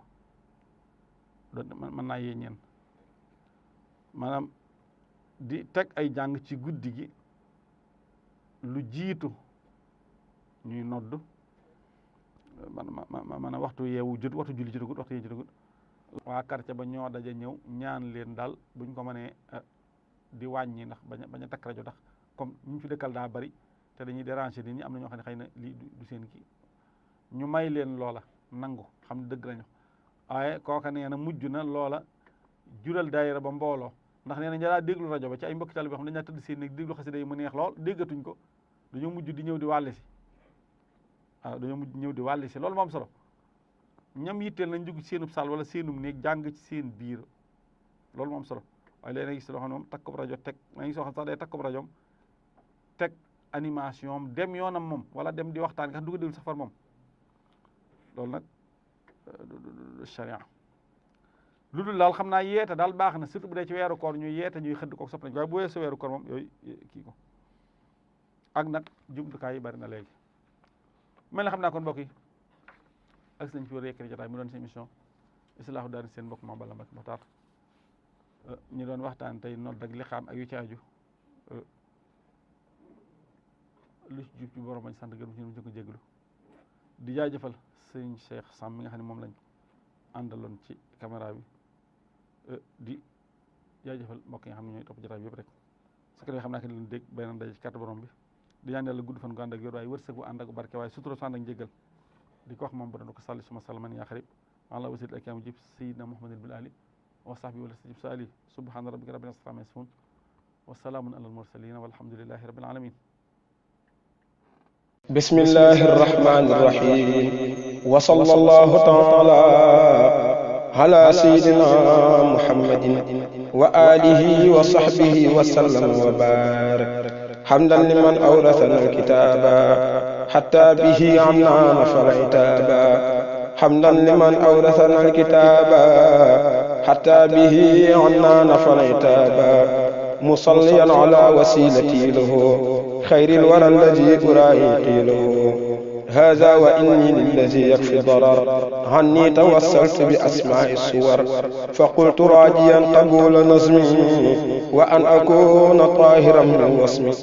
mën naa yee ñenn maanaam di teg ay jàng ci guddi gi lu jiitu ñuy nodd maanaam waxtu yeewu jot waxtu julli jotagut waxtu yee jotagut waa quartier ba ñoo daja ñëw ñaan leen daal buñ ko mënee di wàññi ndax bañ a takk rajo ndax comme ñu fi dëkkal daa bari te dañuy déranger nit ñi am na ñoo xam ne xëy na lii du seen kii ñu may leen loola nangu xam ne dëgg lañu waaye kooka nee na mujj na loola jural daayira ba mbooloo ndax nee na ña daa déglu rajo ba ci ay mbokki taalibe bi xam ne dañu daa tëdd seen néeg déglu xasida yi mu neex lool déggatuñ ko dañoo mujj di ñëw di wàlle si waaw dañoo mujj ñëw di wàlle si loolu moom solo ñam yitteel nañ dugg ci seenub saal wala seenum néeg jàng ci seen biir loolu moom solo waaye léegi nag gis loo xam ne moom takkub rajo teg na ngi soo xam sax day takkub rajoom teg animation dem yoonam moom wala dem di waxtaan nga xam du ko déglu sax far moom loolu nag charia lu dul daal xam naa yeete daal baax na surtout bu dee ci weeru koor ñuy yeete ñuy xëdd ko sopp nañ waaye bu weesu weeru koor moom yooyu kii ko ak nag jumtukaay yi bari na léegi mel na xam naa kon mbokk yi ak nañ fi war a yekkati jotaay mu doon seen émission islaahu daari seen mbokk Mame Balla Mbacké Mokhtar ñu doon waxtaan tey nodd ak liqaam ak yu ci aju lu ci jub ci borom bañ sant gërëm ci ñu ko jéglu di jaajëfal sëñ Cheikh Sam mi nga xam ne moom lañ àndaloon ci caméra bi di jaajëfal mbokk yi nga xam ne ñooy topp jotaay bi yëpp rek su ko defee xam naa que leen dégg beneen daje ci kàttan borom bi di ñaan yàlla gudd fan gu ànd ak yor waaye wërsëg bu ànd ak barke waaye sutura su ànd ak njéggal di ko wax moom bu doon ko salli suma salman yaa xarib ala wasit ak yaam jib sayidna muhammadin bil ali wa sahbi wala sajib sa ali subhana rabbika rabbil izzati amma yasifun wa salaamun ala al mursalin walhamdulillahi rabbil alamin bismillahi rahmani rahim wa sallallahu ta'ala ala sayyidina muhammadin wa alihi wa sahbihi wa sallam wa barak hamdan liman awrathana alkitaba hatta bihi anna nafal itaba hamdan liman awrathana alkitaba hatta bihi anna nafal itaba musalliyan ala wasilati lahu خير الورى الذي أرائي له هذا وإني للذي يكفي ضرر عني توسلت بأسماء الصور فقلت راجيا قبول نظمي وأن أكون طاهرا من وصمي